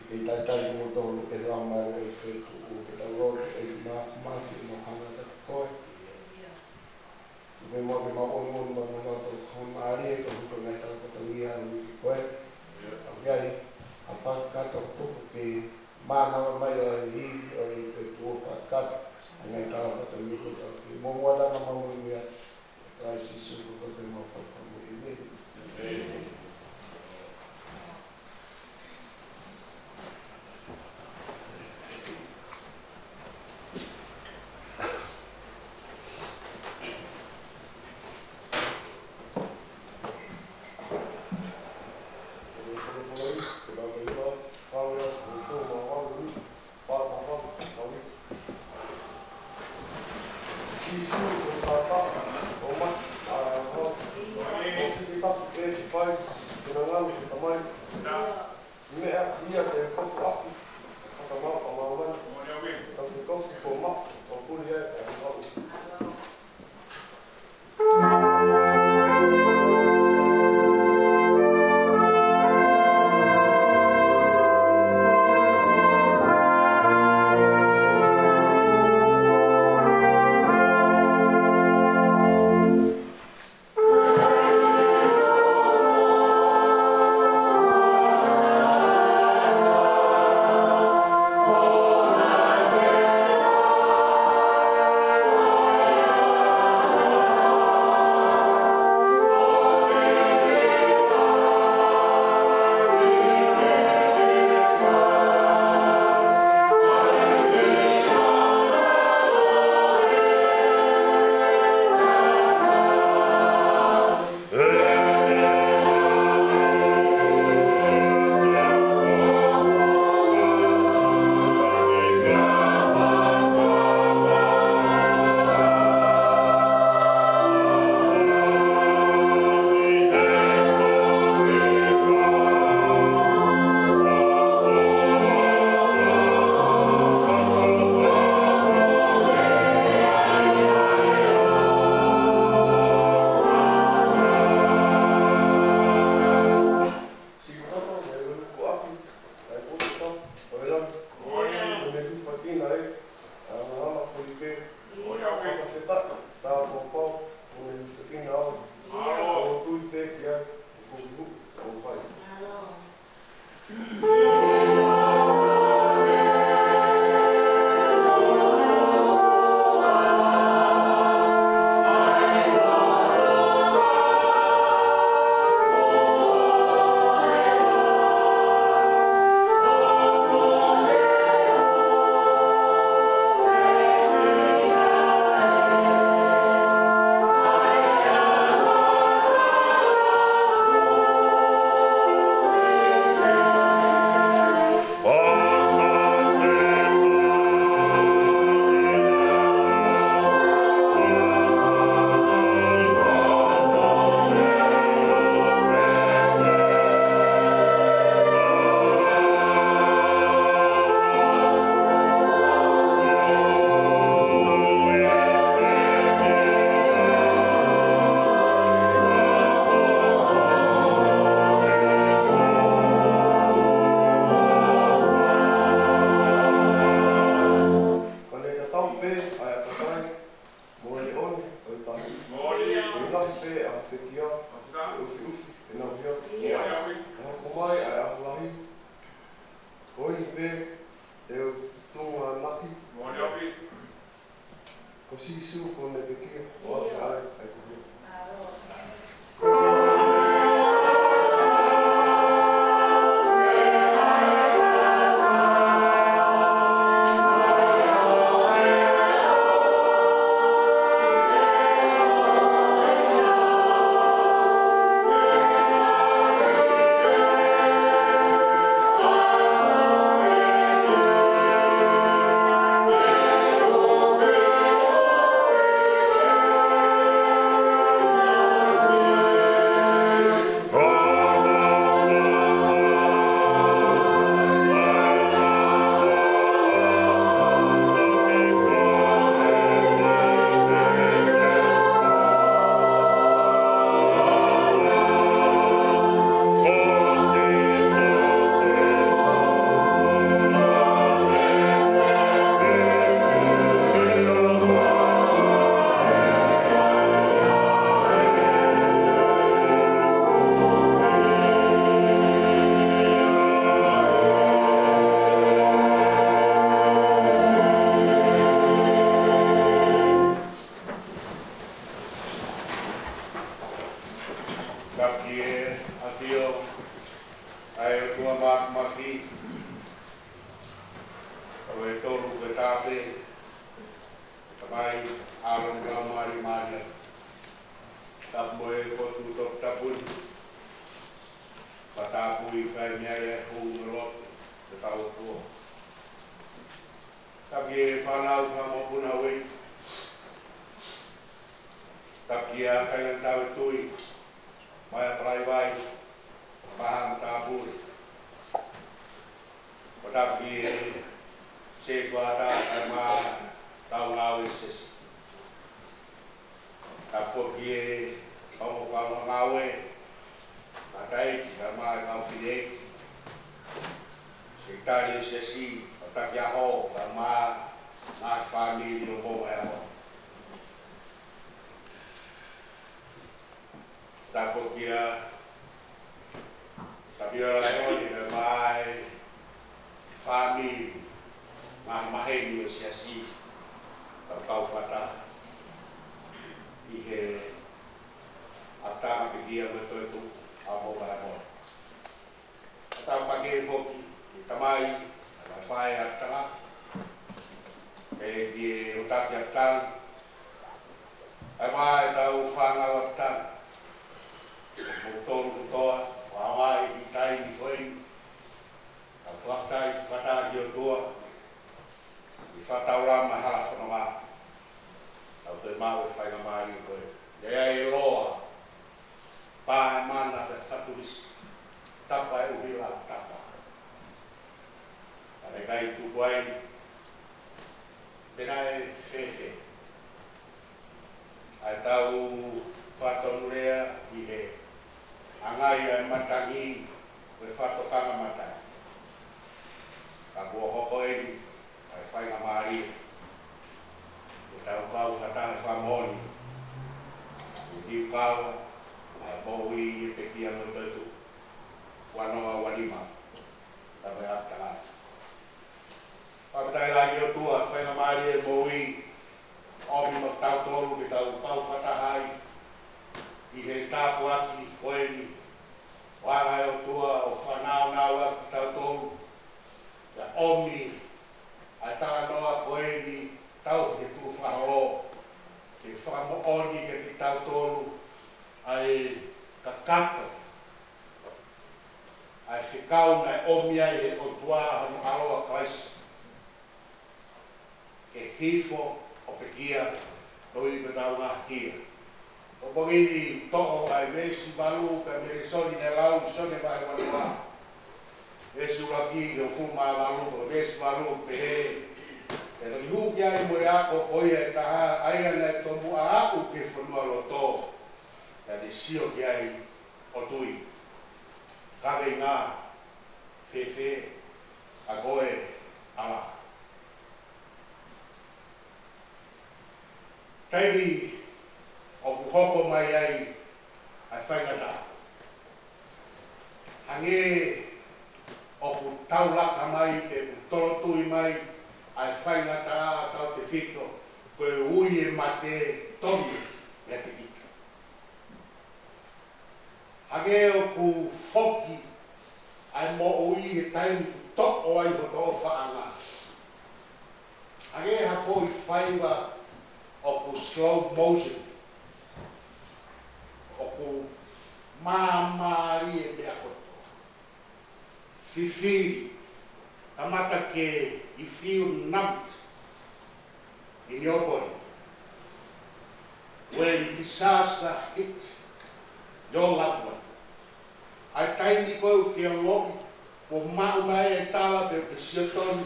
Ke talitali kimoutolu ʻe he Laumālie ʻo e ʻEiki, ke tau lotu. ʻEiki Māfimafi, ʻoku mau hanga atu kiate koe. Ke mau, ke mau ʻonoʻono, mau mau tau hanga mālie, ka huka ngaahi tala fatongia ʻa e uike ko ē. ʻOku ʻi ai ha fakakakato kupu ke mānava mai ʻa e ivi ʻo e ʻEiki ʻo fakakakato ʻa e ngaahi tala fatongia ko ē. Ke mau muʻa laka mau muimui atu. Kalaisi Sīsū ko e Fakamoʻui, ʻēmeni. Ko Sīsū ko e pekia. ʻIo. ʻAi, ʻai, ʻai. Tapu ki he ʻAfio ʻa e ʻOtua Māfimafi, ʻa e tolu ko e tape, Tamai, ʻAlo mo e Laumālie Māʻoniʻoni. Tapu mo e potu toputapu ni. Fakatapu ʻi he fai mei ai e hū mo e lotu ʻo e tau ʻOtua. Tapu ki he fānau fakamokopuna ʻo e ʻEiki. Tapu ki he kāinga tau e tui, mai ʻa Palaivai, Maha mo Tāpule. Ko tapu ki he sētuata kae ʻumaʻā e kau ngāue siasi. Tapu ki he kau, kau ngāue, mataʻeiki kae ʻumaʻā e kau fineʻeiki, sekelitali siasi, kau taki ʻaho kae ʻumaʻā e ngaahi fāmili ʻo e moʻunga ʻo e ʻaho. Tapu kia Sapirola Laeoni kae ʻumaʻā e fāmili, ngaahi maheni ʻo e siasi, kau kau fakataha ʻi he ʻapitanga pekia mo e toetuʻu ʻa e moʻunga ʻo e ʻaho. Tapu pē foki ki he tamai, ʻa e faʻē ʻapitanga, pea ki he ʻōtaki ʻapitanga, kae ʻumaʻā e kau fānau ʻapitanga, mo kimoutolu kotoa, ʻoku mou ʻi he taimi ko eni, tau fakafetaʻi, fakataha ki he ʻOtua, ʻi he fakataulama hala fononga, tau toe maʻu e faingamālie ko ē. Lea e loa, pā e mana pea fatulisi, tapa e ʻuhila tapa. Ka naʻe ʻikai tuku ai pe naʻe fēfē ʻa e tau fatonulea ʻi he ʻangai ʻa e matangi ko e fatokanga matangi. Ka kuo hoko eni ʻa e faingamālie ke tau kau fakataha fakamoʻoni ʻi he liukava ʻa e moʻui ʻi he pekia mo e toetuʻu. Ua noa ua nima, tapu e ʻapitanga. Fakafetaʻi lahi ki he ʻOtua, faingamālie e moʻui, ʻomi maʻatautolu ke tau kau fakataha ai ʻi he tāpuaki ko eni. ʻOange ʻe he ʻOtua ʻo fanongonongo ʻaki kitautolu, pea ʻomi ʻa e talanoa ko eni, tau ki he tukufakaholo, ke fakamoʻoni kiate kitautolu ʻa e kakato, ʻa e fekau naʻe ʻomi ai ʻe he ʻOtua hono ʻAlo ko Kalaisi ke hifo ʻo pekia, koeʻuhi ko ʻetau ngaahi hia. Ko e pongipongi ni, toʻo ʻa e veesi valu, pea mei he lēsoni naʻe lau, Sione vahe ua noa, veesi ʻuluaki ki he hongofulu mā valu, ko e veesi valu pehē: Pea toki hū ki ai mo e ako ko ia ʻe taha, ʻa ia naʻe tomuʻa aʻu ki he fonualoto, pea ne sio ki ai ʻo tui. Kaveinga: Fēfē ʻa koe, ʻAla? Taimi ʻoku hoko mai ai ʻa e faingataʻa, hangē ʻoku taulaka mai pe ʻoku tolotui mai ʻa e faingataʻa tautefito, Ko e ui e mate tonu meiate kita. Hangē ʻoku foki ʻa e moʻui he taimi ʻoku toʻo ai hoto ʻofaʻanga. Hangē ha foʻi faiva ʻoku slow motion. ʻOku māmālie e meʻa kotoa. Fifili, kamata ke you feel numbed in your body. When disaster hit your loved one. ʻA e taimi ko ē ʻoku ke ongoʻi, kuo maʻu mai e tala pe ʻoku ke sio tonu,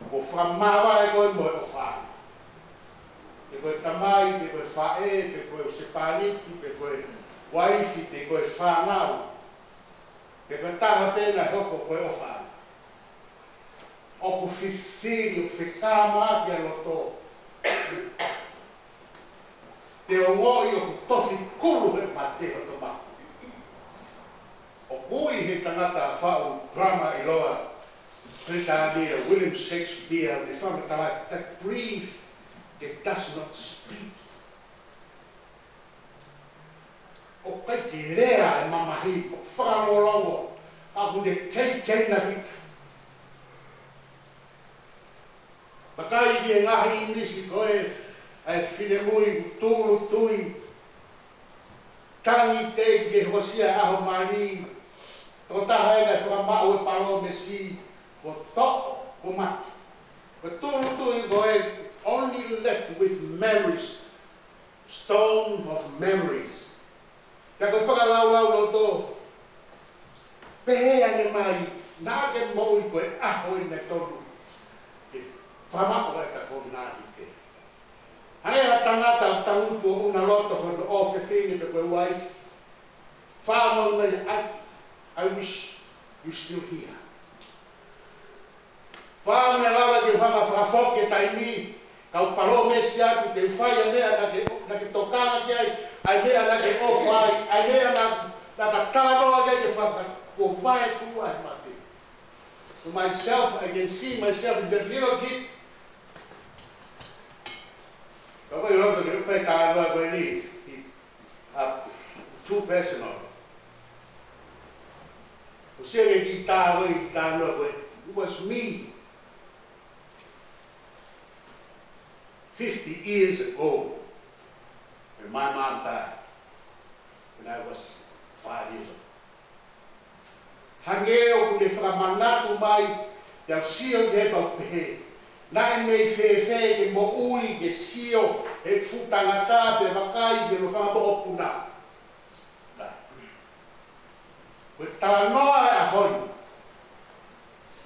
kuo fakamāvae koe mo e ʻofaʻanga. Pe ko e tamai, pe ko e faʻē, pe ko e husepāniti, pe ko e uaifi, pe ko e fānau. Pe ko e taha pē naʻe hoko ko e ʻofaʻanga. ʻOku fifili, ʻoku fekāmaki ʻa e loto. Te ongoʻi ʻoku tofi kulu he mate hoto mafu. ʻOku ui he tangata faʻu drama ʻiloa Pilitānia, William Shakespeare, ne fakamatala, "The breath that does not speak." ʻOku ʻikai ke lea e mamahi, ʻoku fakalongolongo, ka ʻoku ne keikei na hika. Vakai ki he ngaahi ʻīmisi ko ē ʻa e finemui, tūʻulutui, tangi teʻeki ke hokosia e ʻaho mali, tokotaha ē naʻe fakamaʻu e palōmesi, kuo toʻo, kuo mate. Ko e tūʻulutui ko ē, it's only left with memories. Stone of memories. Pea ko e fakalaulauloto, pehē ange mai, naʻa ke moʻui ko e ʻaho ʻe tolu. Ke fakamaʻu ai ka ko nani te. Hangē ha tangata tangutu ʻo ʻuna loto hono ʻofefine pe ko e uaifi. Fakamolemole, I, I wish you still here. Fakamolemole, lava ke u hanga ʻo fakafoki e taimi, kau palōmesi atu te u fai ʻa e meʻa naʻa ke, naʻa ke tokanga ki ai, ʻa e meʻa naʻa ke ʻofa ai, ʻa e meʻa naʻa, naʻa ta talanoa ki ai ke faka-, kuo vaetuʻu ʻa e mate. To myself, I can see myself in that little kid. Ka ko e loto ke u fai talanoa ko eni, uh, too personal. ʻOku ou sio ki he kiʻi tā ko ē, kiʻi talanoa ko ē. It was me fifty years ago when my mom died, when I was five years old. Hangē ʻoku ne fakamanatu mai, ʻa e sio ki he pau pehē. Naʻe mei fēfē ke moʻui, ke sio he fuʻu tangata, pea vakai ki hono fanga mokopuna. Ko e talanoa e ʻaho ni.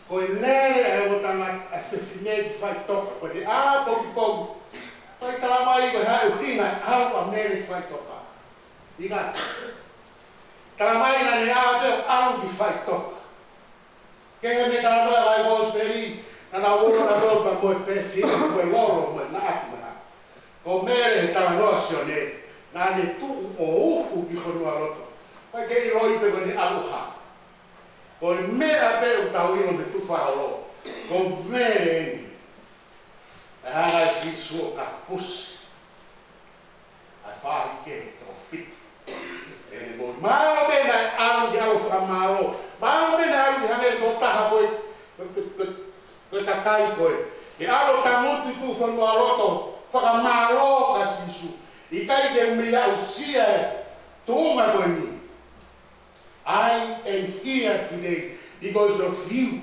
Ko e lele ʻa e ongo tangata, ʻa e fefine ki faʻitoka. Ko ʻene ʻā poupou. Ko e talamai ko e hā e ʻuhinga e ʻalu ʻa Mele ki faʻitoka. ʻIkai. Talamai naʻa ne ʻā pē ʻo ʻalu ki faʻitoka. Kehe mei he talanoa ʻa e Kōsipeli, naʻa nau ō nautolu pea mo e pefili, mo e lolo, mo e naʻa atu mana. Ko Mele he talanoa ʻa Sione, naʻa ne tuʻu ʻo uhu ki fonualoto. Ko e kei loi pē ko ʻene ʻalu hā. Ko e meʻa pē ʻoku tau ʻilo mei he tukufakaholo. Ko Mele eni. ʻE hanga ʻe Sīsū ʻo kapusi ʻa e faʻahike ʻe toko fitu. ʻE mo, mālō pē naʻe ʻalu ki he ʻalu fakamālō. Mālō pē naʻe ʻalu ki he hangē ko e taha ko ē, ko e, ko e, ko e kakai ko ē. ʻE ʻalu tangutu ʻi tuʻa fonualoto, fakamālō kia Sīsū. ʻIkai ke mei aʻusia e tuʻunga ko eni. I am here today because of you.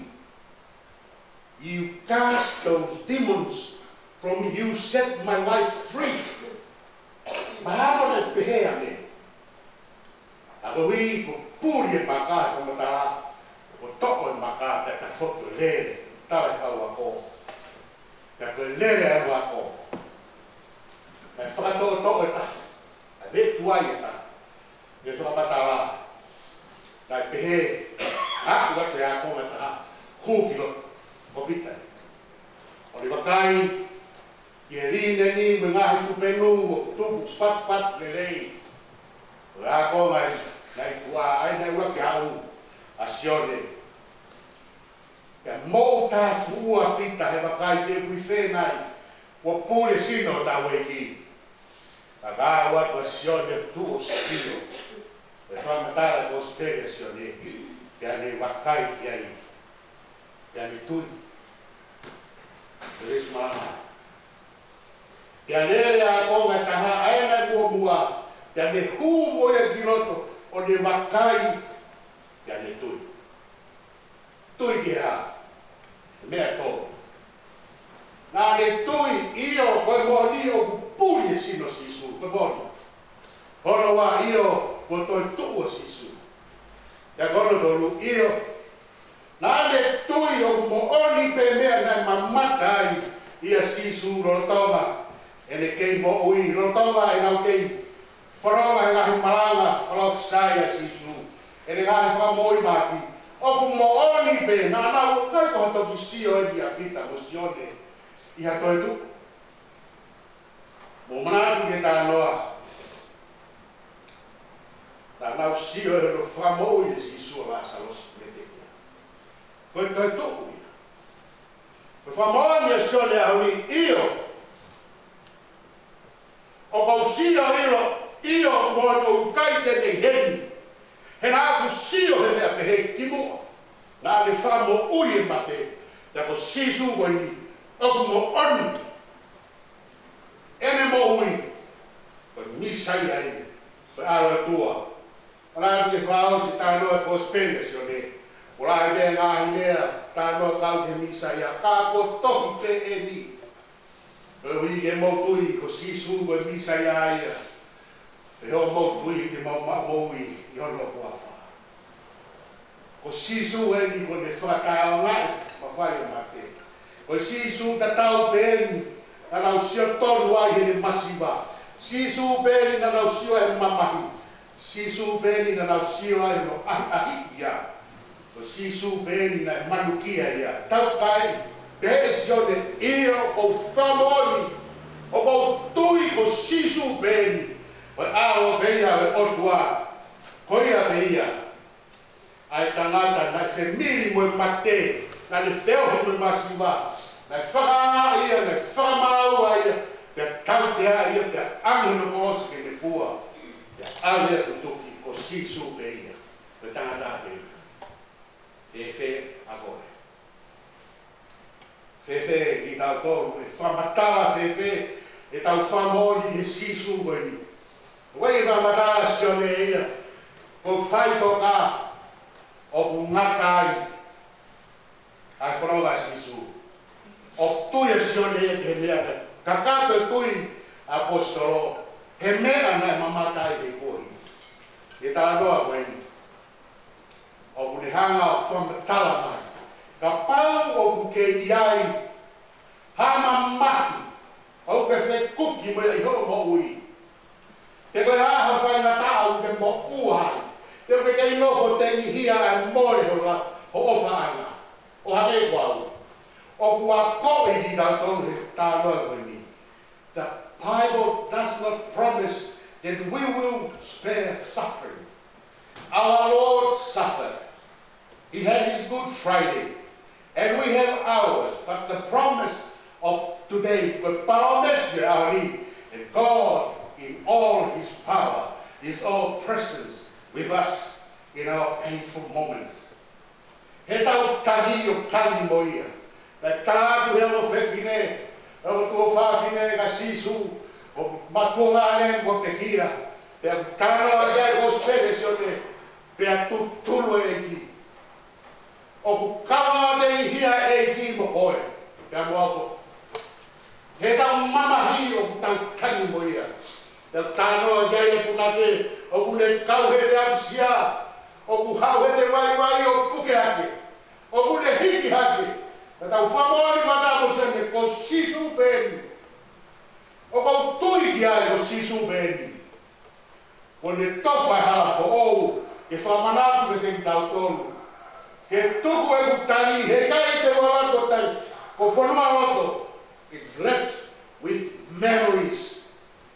You cast those demons from me. You set my life free. Mahalo naʻe pehē ange. ʻA ko ui ko puli e maka he fakamatala, ko toʻo e maka pea tafoki e lele, tala e kau ako. Pea ko e lele ʻa e ako. Naʻe fakatoʻotoʻo e taha. ʻA e tuai e taha. Naʻe fakamatala. Naʻe pehē, aʻu atu e ākonga ʻe taha, hū ki loto, ʻo Pita. ʻO ne vakai ki he lineni mo e ngaahi tupenu ʻoku tupu fatufatu lelei. Ko e ākonga ē, naʻe tuʻa ai, naʻe ʻuluaki haʻu ʻa Sione. Pea moʻutāfuʻua Pita he vakai pe ʻoku ʻi fē nai. Kuo puli e sino ʻo hotau ʻEiki. Ka ʻoku ʻoatu ʻa Sione ʻo tuʻu ʻo sio. ʻE fakamatala e kosipeli ʻa Sione, pea ne vakai ki ai, pea ne tui. Veesi mā. Pea lele ʻa e ākonga ʻe taha, ʻa ia naʻe muʻomuʻa, pea ne hū mo ia ki loto, ʻo ne vakai, pea ne tui. Tui ki he hā? Meʻa tolu. Naʻa ne tui, ʻio, ko e moʻoni ʻoku puli e sino ʻo Sīsū, ko e moʻoni. Ko hono ua, ʻio, kuo toetuʻu ʻa Sīsū. Pea ko hono tolu, ʻio, naʻa ne tui ʻoku moʻoni pē meʻa naʻe mamata ai ʻia Sīsū lolotonga ʻene kei moʻui, lolotonga ʻenau kei fononga he ngaahi malanga palōfisai ʻa Sīsū, ʻene ngaahi fakamoʻui mahaki. ʻOku moʻoni pē, naʻa nau ʻikai ko ha toki sio eni ʻa Pita mo Sione ʻi ha toetuʻu. Mou manatu ki he talanoa. Naʻa nau sio ʻi hono fakamoʻui ʻe Sīsū ʻa Lāsalosi mei he teʻia. Ko e toetuʻu ia. Ko e fakamoʻoni ʻa Sione he ʻaho ni, ʻio. ʻOku ou sio ʻilo, ʻio, moʻoni ʻoku ʻikai te ne ʻi heni. He naʻa ku sio he meʻa pehē kimuʻa. Naʻa ne fakamoʻui e mate. Pea ko Sīsū ko eni, ʻoku moʻoni. ʻEne moʻui, ko e Mīsaia eni, ko e ʻAlo ʻo e ʻOtua. Manatu ke fakaʻosi e talanoa e kosipeli ʻa Sione. Ko e lahi pē ngaahi meʻa, talanoa kau ki he Mīsaia, ka kuo tohi pē eni. Koeʻuhi ke mou tui ko Sīsū ko e Mīsaia ia. Pea mou tui ke mou maʻu moʻui ʻi hono huafa. Ko Sīsū eni kuo ne fakataʻeʻaongaʻi e mafai ʻo e mate. Ko Sīsū tatau pē eni naʻa nau sio tonu ai heʻene masiva. Sīsū pē eni naʻa nau sio ai e mamahi. Sīsū pē eni naʻa nau sio ai hono ʻahiʻahiʻi ia. Ko Sīsū pē eni naʻe manukia ia. Tau kai, pehē ʻe Sione, ʻio, ʻoku ou fakamoʻoni, ʻoku ou tui ko Sīsū pē eni, ko e ʻAlo pē ia ʻo e ʻOtua. Ko ia pē ia. ʻA e tangata naʻe femili mo e mate, naʻa ne feohi mo e masiva, naʻe fakaangaʻi ia, naʻe fakamāua ia, pea tautea ia, pea ʻange hono kolosi ke ne fua, pea ʻave ia ʻo tutuki, ko Sīsū pē ia, ko e tangata pē ia. Fēfē ʻa koe? Fēfē kitautolu, ʻe fakamatala fēfē ʻetau fakamoʻoni ki he Sīsū ko eni? Ko e fakamatala ʻa Sione ia, ko e faʻitoka ʻoku ngata ai ʻa e fononga ʻa Sīsū. ʻOku tui ʻa Sione ia ki he meʻa naʻe kakato e tui ʻa e ʻaposetolo, he meʻa naʻe mamata ai he kuohili. He talanoa ko eni. ʻOku ne hanga ʻo fakamatala mai. Kapau ʻoku ke ʻi ai ha mamahi ʻoku ke fekuki mo ia ʻi hoʻo moʻui. Pe ko e hā ha faingataʻa ʻoku ke moʻua ai. Pe ʻoku ke kei nofo tengihia ʻa e mole hoʻo la-, hoʻo ʻofaʻanga. ʻO hangē ko au. ʻOku akoʻi kitautolu he talanoa ko eni. The Bible does not promise that we will spare suffering. Our Lord suffered. He had his Good Friday, and we have ours. But the promise of today, the promise ʻo e ʻaho ni, that God in all his power is all present with us in our painful moments. He tau tangi ʻo tangi mo ia. Naʻe tala atu he ongo fefine, ongo tuofāfine kia Sīsū, ʻoku mātuʻa ange kuo pekia. Pea talanoa ai e kosipeli ʻa Sione, pea tutulu e ʻEiki. ʻOku kaungā tengihia e ʻEiki mo koe, pea mo au foki. He tau mamahi ʻoku tau tangi mo ia. Tau talanoa ki ai e punake, ʻoku ne kau he veapusia, ʻoku haʻu he te vaivai ʻo puke hake, ʻoku ne hiki hake. Ka tau fakamoʻoni mata mo Sione ko Sīsū pē eni. ʻOku ou tui ki ai ko Sīsū pē eni. Kuo ne tofa e hala foʻou, ke fakamanatu kiate kitautolu. Ke tuku ʻeku tangi, he ʻikai te u ala ko tangi, ko fonua loto. It left with memories,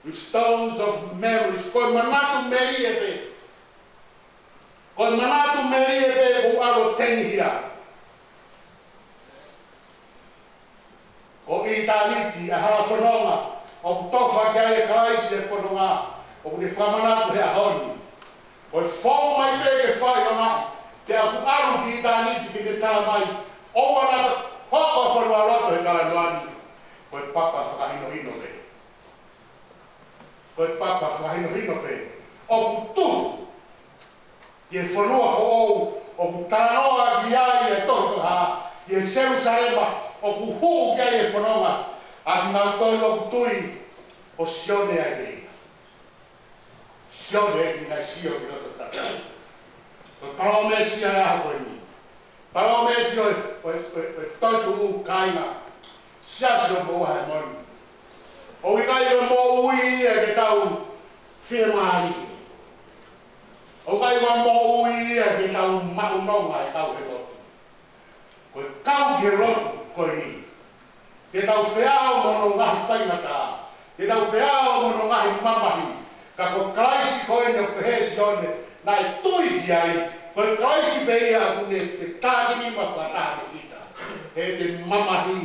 with stones of memories. Ko e manatu melie pē. Ko e manatu melie pē ʻoku ou ʻalu ʻo tengihia. Ko ʻItāniti ʻa e hala fononga, ʻoku tofa ki ai ʻe Kalaisi e fononga, ʻoku ne fakamanatu he ʻaho ni. Ko e fou mai pē ke fai ʻo ngai, pea ʻoku ʻalu ki ʻitāniti ke ne tala mai, ʻoua naʻa hoko ha fonualoto he talanoa ni. Ko e papa fakahinohino pē. Ko e papa fakahinohino pē. ʻOku tuhu ki he fonua foʻou, ʻoku talanoa ki ai e tohi Fakahā, ki he Selusalema, ʻoku hū ki ai e fononga, ʻa kinautolu ʻoku tui, ko Sione ʻa ia. Sione ʻoku nau sio ki loto tatau. Ko e palōmesi ia he ʻaho ko eni. Palōmesi ʻo e, ʻo e, ʻo e, ʻo e toetuʻu, kāinga. Siasi ʻoku mou ʻi ai he ʻaho ni. ʻOku ʻikai ko e moʻui ia ke tau fiemālie. ʻOku ʻikai ko e moʻui ia ke tau maʻu nonga he kau he lotu. Ko e kau ki he lotu ko eni, ke tau feao mo hono ngaahi faingataʻa, ke tau feao mo hono ngaahi mamahi. Ka ko Kalaisi ko eni ʻoku pehē ʻe Sione naʻe tui ki ai, ko e Kalaisi pē ia ʻoku ne te tākini ma fakataha mo kita. Heʻete mamahi,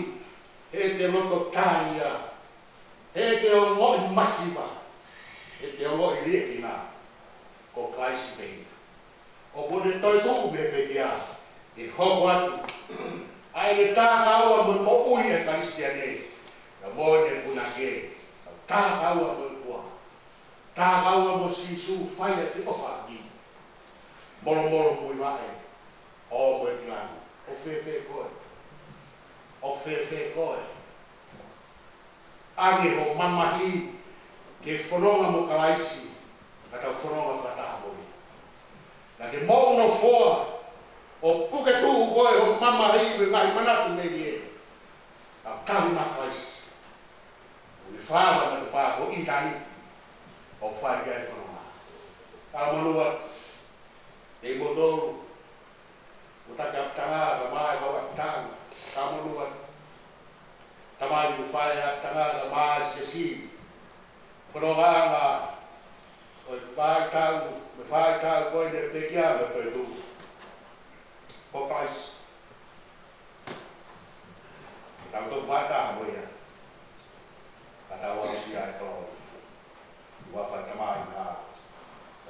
heʻete loto tānia, heʻete ongoʻi masiva, heʻete ongoʻi liʻekina, ko Kalaisi pē ia. ʻOku ne toetuʻu mei he pekia, ke hoko atu ʻa ʻene takaua mo e moʻui ʻa e Kalisitiane, ka mo ʻene punake, ka takaua mo e kua, takaua mo Sīsū fai ʻa e feʻofaʻaki. Molomolo muivaʻe, ō mo e kilangi, ʻoku fēfē koe? ʻOku fēfē koe? ʻAnge hoʻo mamahi ke fononga mo Kalaisi, ka tau fononga fakataha mo ia. Naʻa ke moʻunofoa, ʻo puke tuʻu koe hoʻo mamahi mo e ngaahi manatu melie. Ka tali mai Kalaisi. ʻOku ne fala na te pā ko ʻitāniti ʻoku fai ki ai e fononga. Ka monū atu, kei motolu, ʻo taki ʻapitanga, ka mai kau ʻapitanga, ka monū atu. Tamai mo faʻē ʻapitanga, ka mai siasi. Fonongaʻanga ʻo e faʻahitaʻu, mo e faʻahitaʻu ko eni ʻa e pekia mo e toetuʻu. Ko Kalaisi. Tau toki fakataha mo ia. Ka tau aʻusia e koloa. Ua fai tamai na,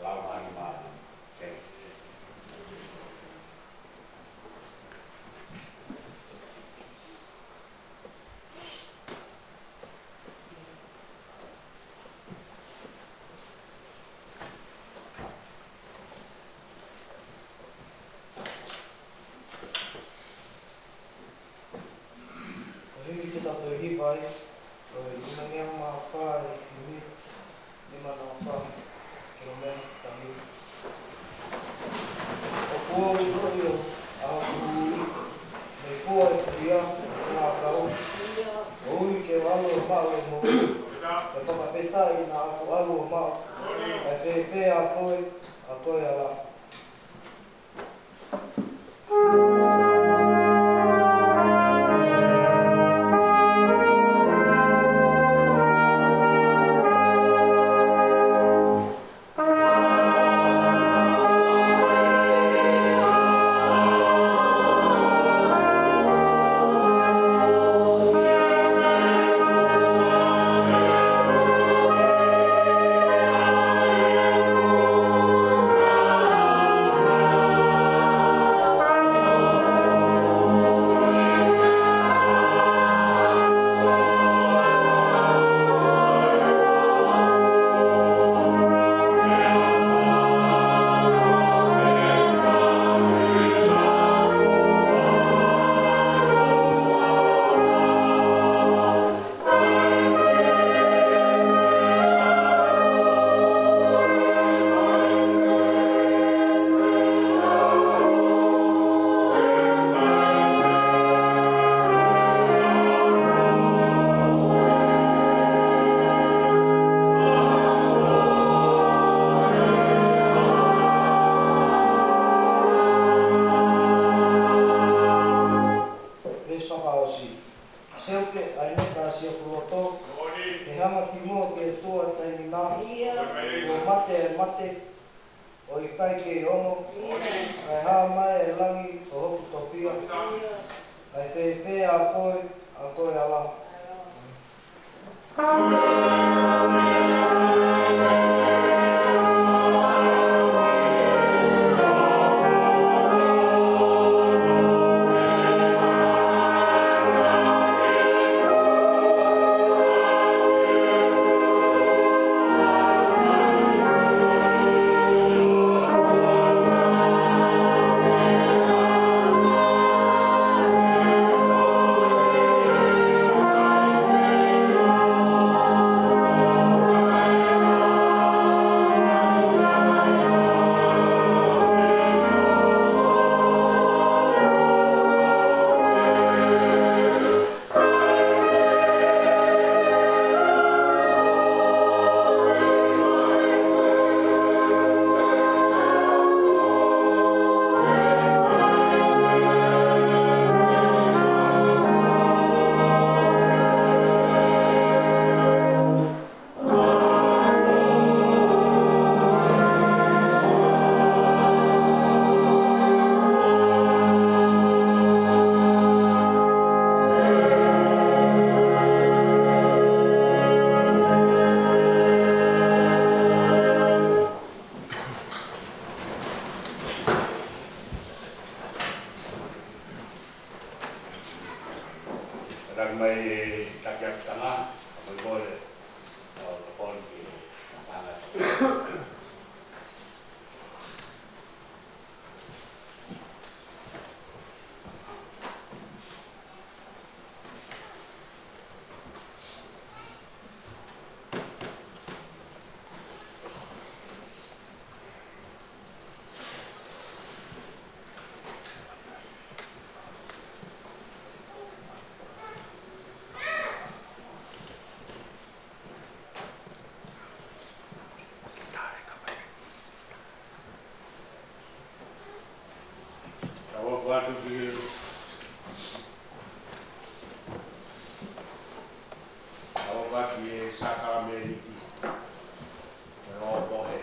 lau mai mai. Ko e himi te tau toe hiva ai, ko e nima ngeau mā fā e himi, nima ngeau mā fā, ki he meʻa tahi. ʻOku ou ʻilo ʻa hoku ui, mei fua e pulia, mei fua ʻakau, ʻo ui ke u ʻalu ʻo maʻu e moʻui, ʻe fakafetaʻi naʻa ku ʻalu ʻo maʻu ʻa e fēfē ʻa koe, ʻa koe ʻa la. Veesi fakaʻosi. Seuke ʻa e neka ʻa siʻoku loto, ʻe hanga ki muʻa ki he tuʻa taimi na, kuo mate ʻa e mate, ʻo ʻikai kei ono, kae hā mai ʻa e langi ko hoku tofiʻa, kae fēfē ʻa koe, ʻa koe ʻa la. Ka taki mai e taki atu tanga, ka mai kole, ʻo tokoni ki he tanga. Tau ʻoatu ki, tau ʻoatu ki he sākalamēniti. Ko e ʻopohe.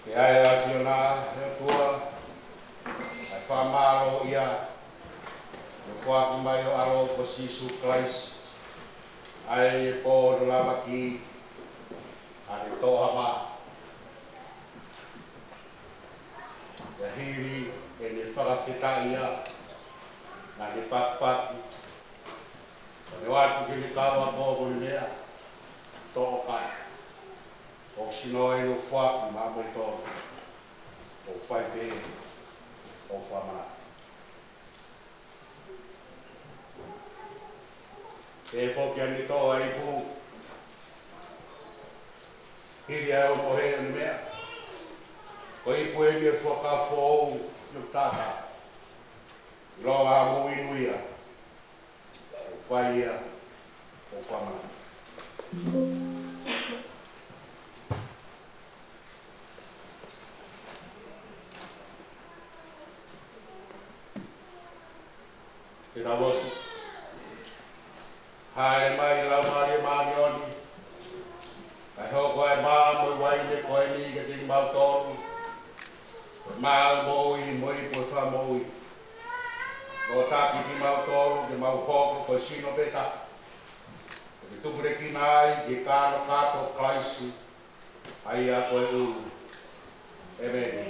Ke ʻai ʻa e ʻAfiona, ʻe ʻOtua, ʻa e fakamālō ia, ʻo foaki mai ho ʻAlo ko Sīsū Kalaisi, ʻa ia ʻi he pō hono lavaki, ʻa ʻene toʻohama, pea hili ʻene fakafetaʻi ia, naʻa ne pakipaki, ʻo ne ʻoatu ki he kau ako ko e meʻa, toʻo kai. ʻOku sino ʻeni ʻoku foaki maʻamoutolu, ʻoku fai pē ʻo fakamanatu. Pea foki ʻa ʻene toʻo ʻa e ipu, hili ʻa hono mohe ʻo ne meʻa, ko e ipu ʻeni ʻo e fuakava foʻou ʻi hoku taʻataʻa. ʻIlonga hoʻomou inu ia, ʻo fai ia ʻo fakamanatu. Ke tau lotu. Hāʻele mai Laumālie Māʻoniʻoni, kae hoko ʻa e mā mo e uaine ko eni kiate kimautolu, ko e mā ʻo e moʻui mo e ipu ʻo e fakamoʻui. Lōtaki kimautolu ke mau hoko ko e sino pē taha, ke tupulekina ai ki he kānokato ʻo Kalaisi, ʻa ia ko e ʻulu. ʻĒmeni.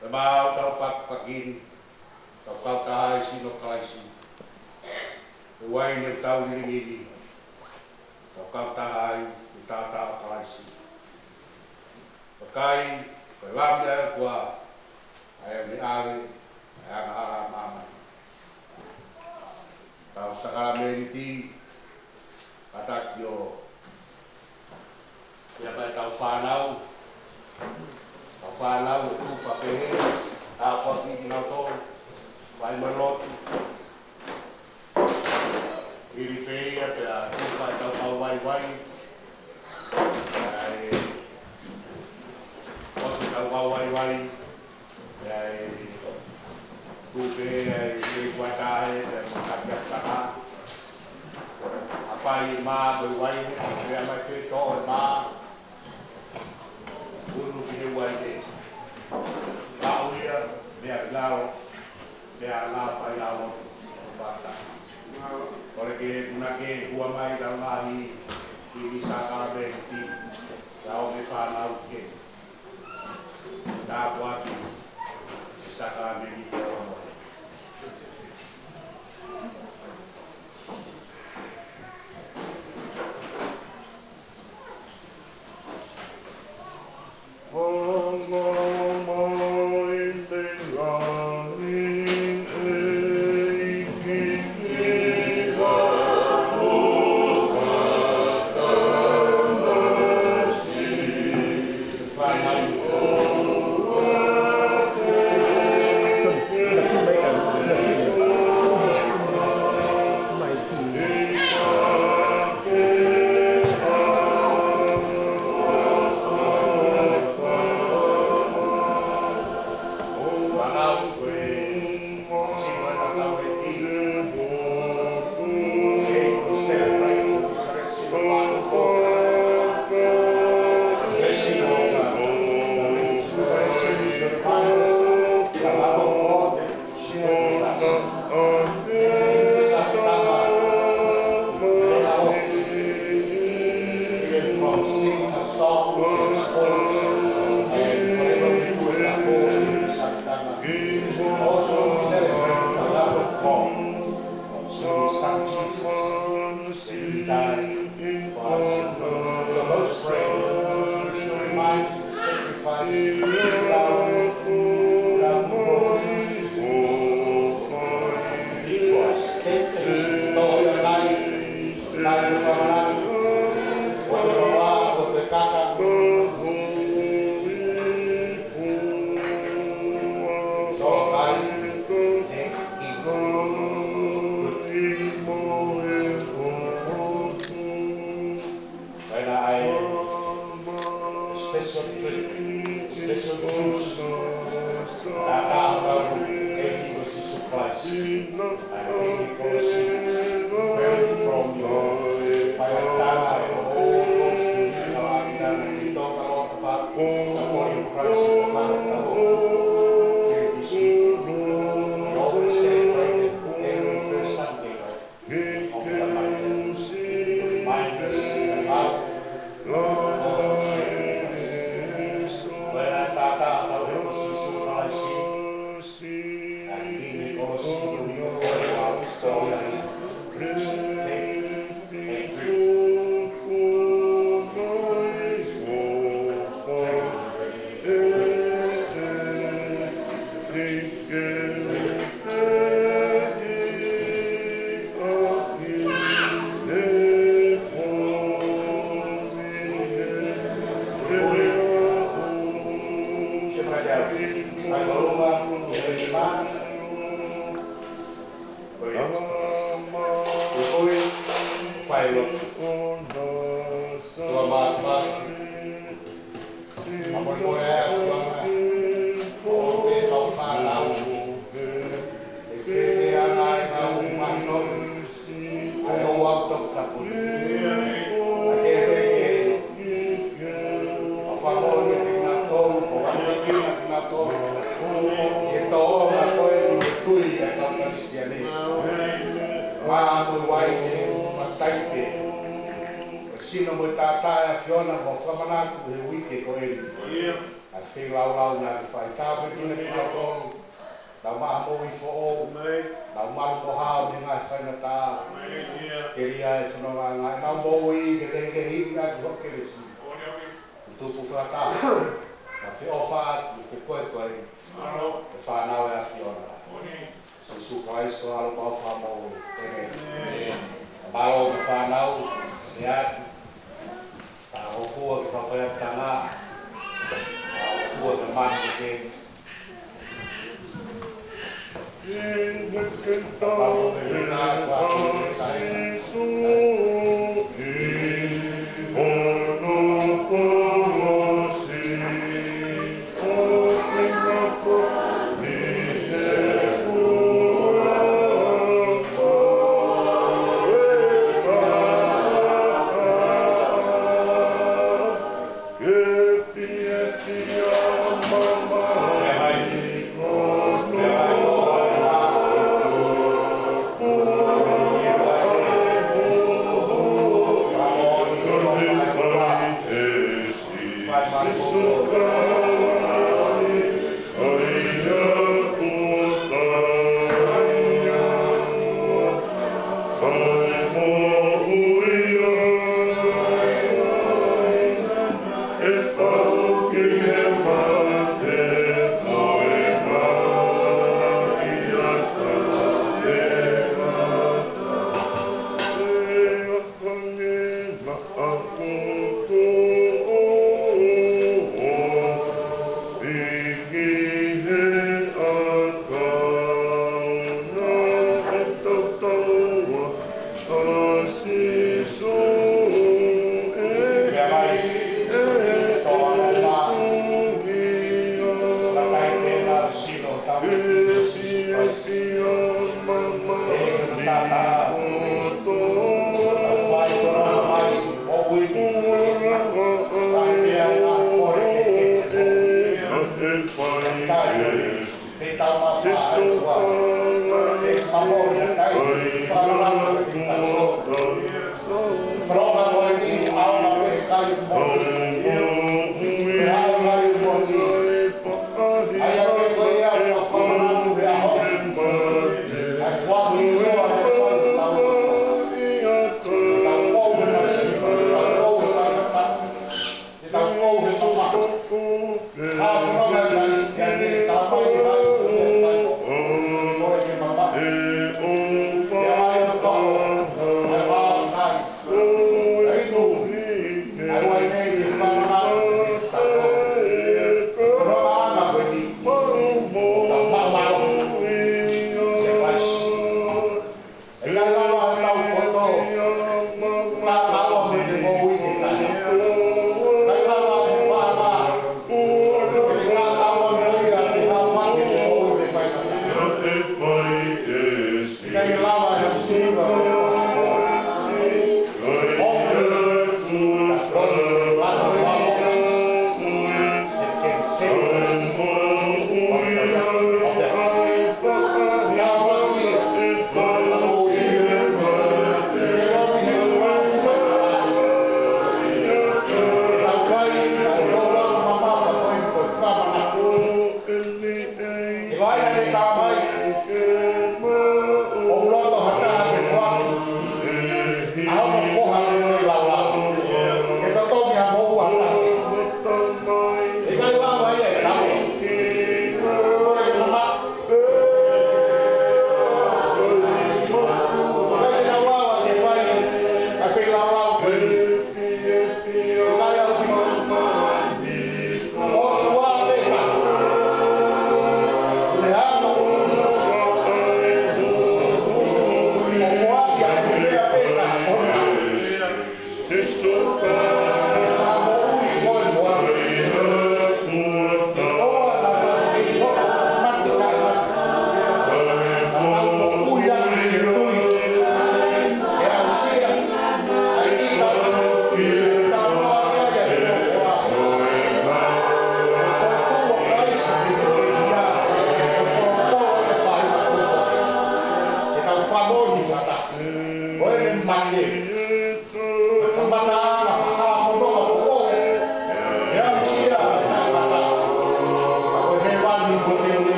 Pea mau tau pakipaki ni, tau kautaha ai e sino ʻo Kalaisi. Ko e uaine ʻoku tau lilingi ni, tau kautaha ai e taʻataʻa ʻo Kalaisi. Vakai, ko e Lami ʻa e ʻOtua, ʻa ia ʻoku ne ʻave ʻa e angahala ʻa māmani. Tau sākalamēniti, Taki ʻo ia mai ʻetau fānau, ʻetau fānau ʻe tufa pehē, tāpuakiʻi kinautolu, fai mai lotu. Hili pē ia pea tufa ʻetau kau vaivai, ʻa e ʻosi ʻetau kau vaivai, ʻa e tupe, ʻa e kei kuata e, ʻa e matakia kaka. ʻApai mā mo e uaine, pea mai pē toʻo e mā. Unu ki he uaine. Ka ʻo ia, meʻa ki lalo, meʻa ngā fai lalo, pata. Kole ke puna ke hua mai ka ngaahi, ʻi he sākalamēniti, ka ʻo me fānau ke. Tāpuaki, sākalamēniti ʻo e moʻui. Even from singing of songs and sports and whatever we do in the home, also celebrate the love of God through His Son Jesus. He died for us. So let's pray. Let's remind the sacrifice. He for us. Take the heat. Lord, tonight, tonight, tonight. Ko te roa, ko te kaka. Tō mai, te ʻilo. Pea ʻai special drink, special juice. Tātā ʻa e ʻEiki ko Sīsū Kalaisi. ʻA e kolosi, very from your fire tana, and all those who eat our tana, we talk about, about the body of Christ, the blood of the Lord. Here this week, we always celebrate it every first Sunday, right? Of the month. Remind us about the Lord Jesus. Pea tātā ʻa e ʻEiki ko Sīsū Kalaisi. And in the Colosseum, we will all take and drink. Ko ia, fai lotu. Tuʻa māfimafi. Fakamolemole ʻa e ʻAfiona. ʻO te tau fānau. ʻE fēfē ʻa e ngaahi mahino. ʻA e ʻOtua Toputapu. ʻA e ke peke. ʻA e fakamolemole kiate kinautolu, ʻo ʻoange kiate kinautolu. ʻI he tōʻonga ko eni ʻo e tui ʻa e kau Kalisitiane. Mā mo e uaine, ʻoku ʻikai pē. Ko e sino mo e taʻataʻa ʻa e ʻAfiona, ʻoku mau fakamanatu he uike ko eni. ʻA e feilaulau naʻa ke fai, tāpuekina kinautolu. Tau maʻu ha moʻui foʻou. Tau malu mo hao mei he ngaahi faingataʻa. Ke lea e fononga, ngaahi nau moʻui, ke lehilehiʻi ʻaki hoʻo kelesi. Tupu fakataha. Ka feʻofaʻaki, fekoekoeʻi. Ko e fānau ʻa e ʻAfiona. Sīsū Kalaisi ko e ʻAlo mau Fakamoʻui. ʻĒmeni. Mālō e fānau. atu. Ka hofua ki he faiʻanga. Ka hofua ki he masi ke.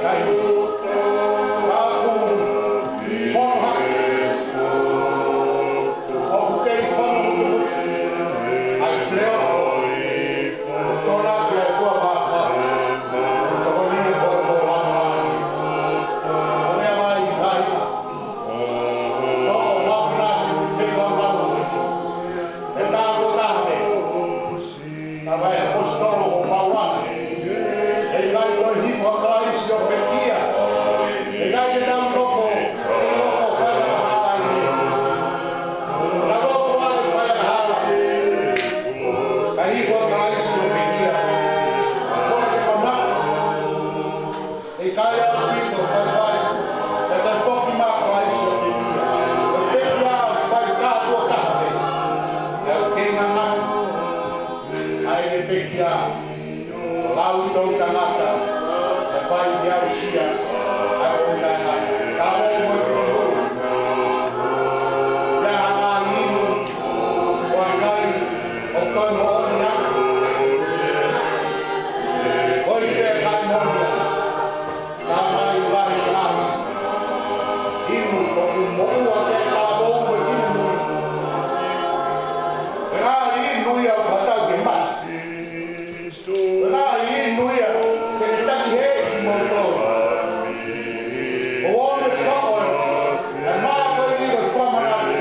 Kae ʻoku fono hake, ʻoku kei fono mutu ai fleo, tola ki ai kua mafa, tokoni ko ko lama ai. ʻO meʻa mai ai, ʻo mafulasi, fei mafulu. ʻE tā ko tā me. Naʻe ʻapositolo ko Paula, ʻe ʻikai toe hifo ʻa Kalaisi ʻo pekia. ʻE ʻikai ke tau nofo, ke nofo fai ʻa e hala ʻi he. Ka nofo ʻa e fai ʻa e hala. Ka hifo ʻa Kalaisi ʻo pekia. Ko e ke kamata. ʻE ʻikai ʻaupito, fai fai. ʻE toe foki mai ʻa Kalaisi ʻo pekia. ʻO pekia, fai kātoa taha pē. ʻE ʻikai ngangana. ʻA e pekia, lau tau tangata, ʻe fai ki au sia, ʻa e tangata. Ka ʻo mo e pulu. Pea hanga inu, ʻo kai, ʻo kai mo ʻona. ʻO i pea kai mo ʻona. Ka mai vai lahi. Inu ʻoku moʻua ke ka mou e finemui. Ngaahi inu ia ʻoku hatau ke mate. Ngaahi inu ia ke ne taki hē kimoutolu. ʻO ʻone fakaʻoe, ʻe mā ko e inu famanatu,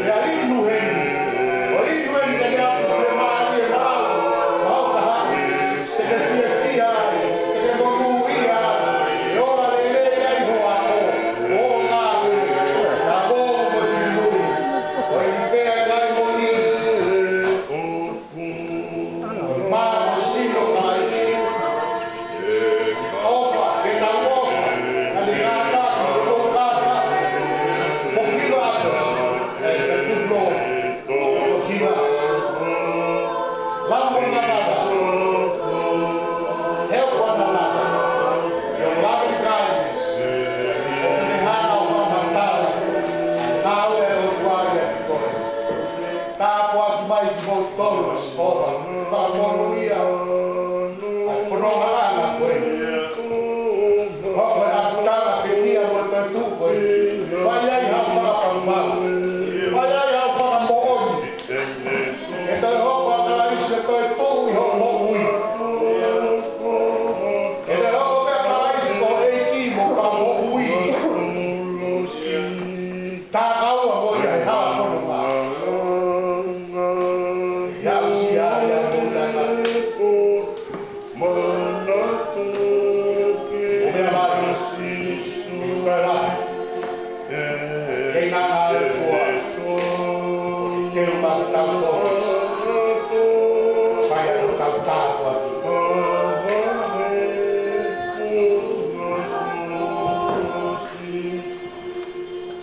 ʻe inu heni. ʻO inu heni ke ne ʻatu fiemālie maʻau, maʻau ka haʻu. Te ke fiefia ai, te ke monūʻia ai, ʻe ola lelei ai ho ako, ʻo ngāue, ka ko mo finemui, ko e pea kai mo ni, ko e mā ko sino kai, ʻofa, ke tau ʻofa, ka ni kātaki, ke tau kātaki, forgive others, as the good Lord forgive us. Love one another. Help one another. Your loving kindness. ʻOku ne hanga ʻo fakamatala. Ka ue o kuai a ki koe. Tāpuaki mai kimoutolu ʻe Sihova. Fakamonūʻia. ʻA e fononga ʻana ko ē. Hoko e ʻapitanga pekia mo e toetuʻu ko ē. Fai ai haʻo fakapapau. Fai ai haʻo fakamoʻoni. ʻE toe hoko ʻa Kalaisi ʻo toe tuʻu ʻi hoʻo moʻui. ʻE toe hoko pē ʻa Kalaisi ko e ʻEiki mo e Fakamoʻui. Tākaua mo ia he hala fononga. ʻIa usia ia mo tana. ʻO meʻa mai, ʻi kae lahi. Kei ngana e kua. Kei uma tau ko. Fai atu tau tāpuaki.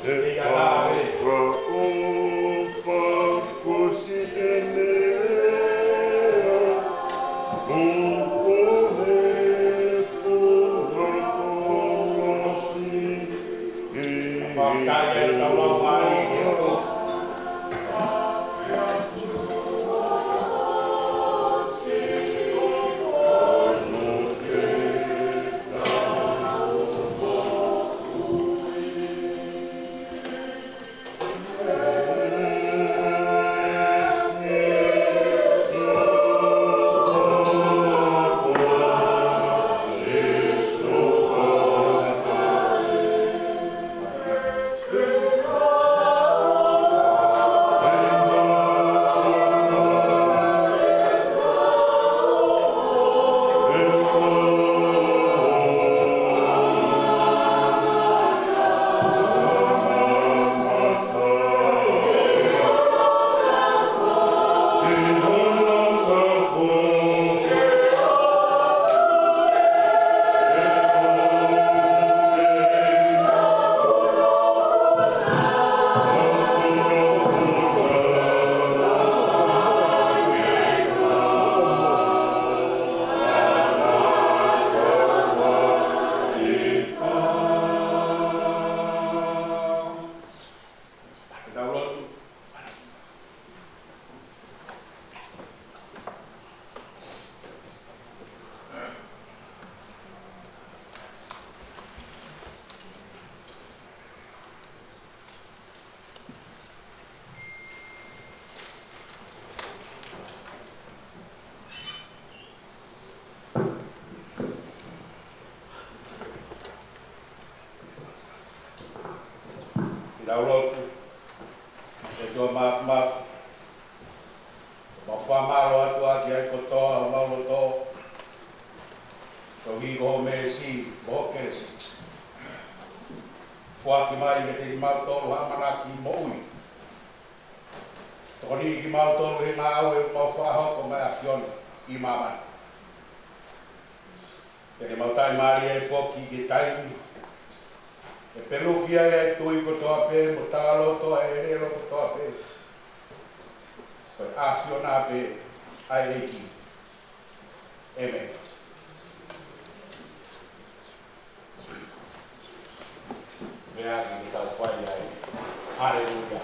Kei a tāwe. Ko hoʻo meesi, ko hoʻo kelesi. Foaki mai kiate kimautolu ha ʻamanaki moʻui. Tokoniʻi kimautolu he ngāue ʻoku mau fakahoko maʻa e ʻAfiona ʻi māmani. Pea ke mau taʻimālie foki ki he taimi ʻe peluki ai ʻa e tui kotoa pē, mo talaloto ʻa e ʻelelo kotoa pē. Ko e ʻAfiona pē ʻa e ʻEiki. ʻĒmeni. Meʻa ke tau fai ai. Haleluia.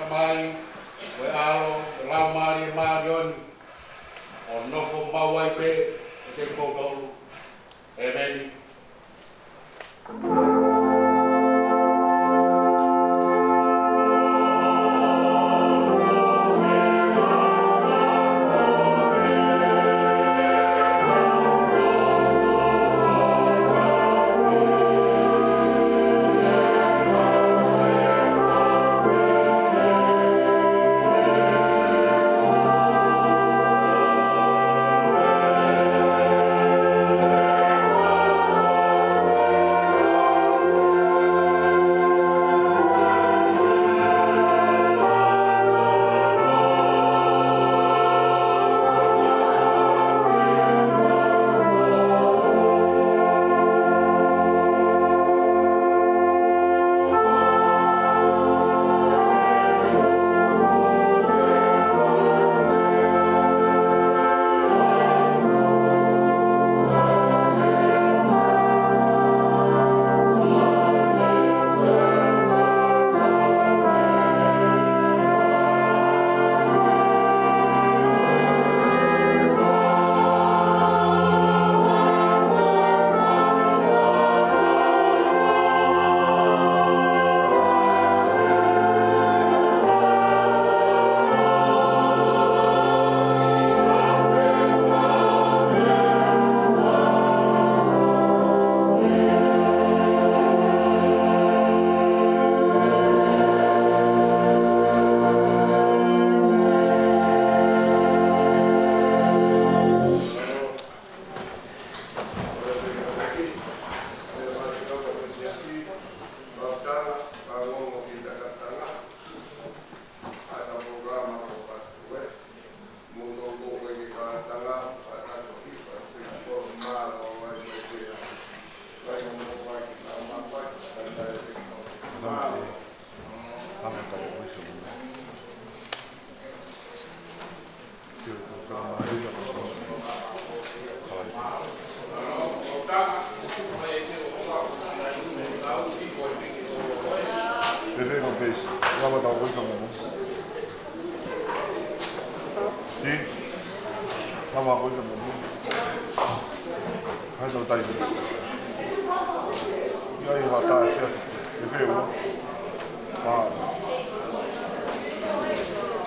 Tamai, mo e ʻAlo, mo e Laumālie Māʻoniʻoni, ʻo nofo maʻu ai pē ʻiate kimoutolu. ʻĒmeni. Pepe no pesi, lava tau koika momo. Ki? Lava koika momo. Hai tau taimi. Ia i vata e fea. Pepe ua. Vā.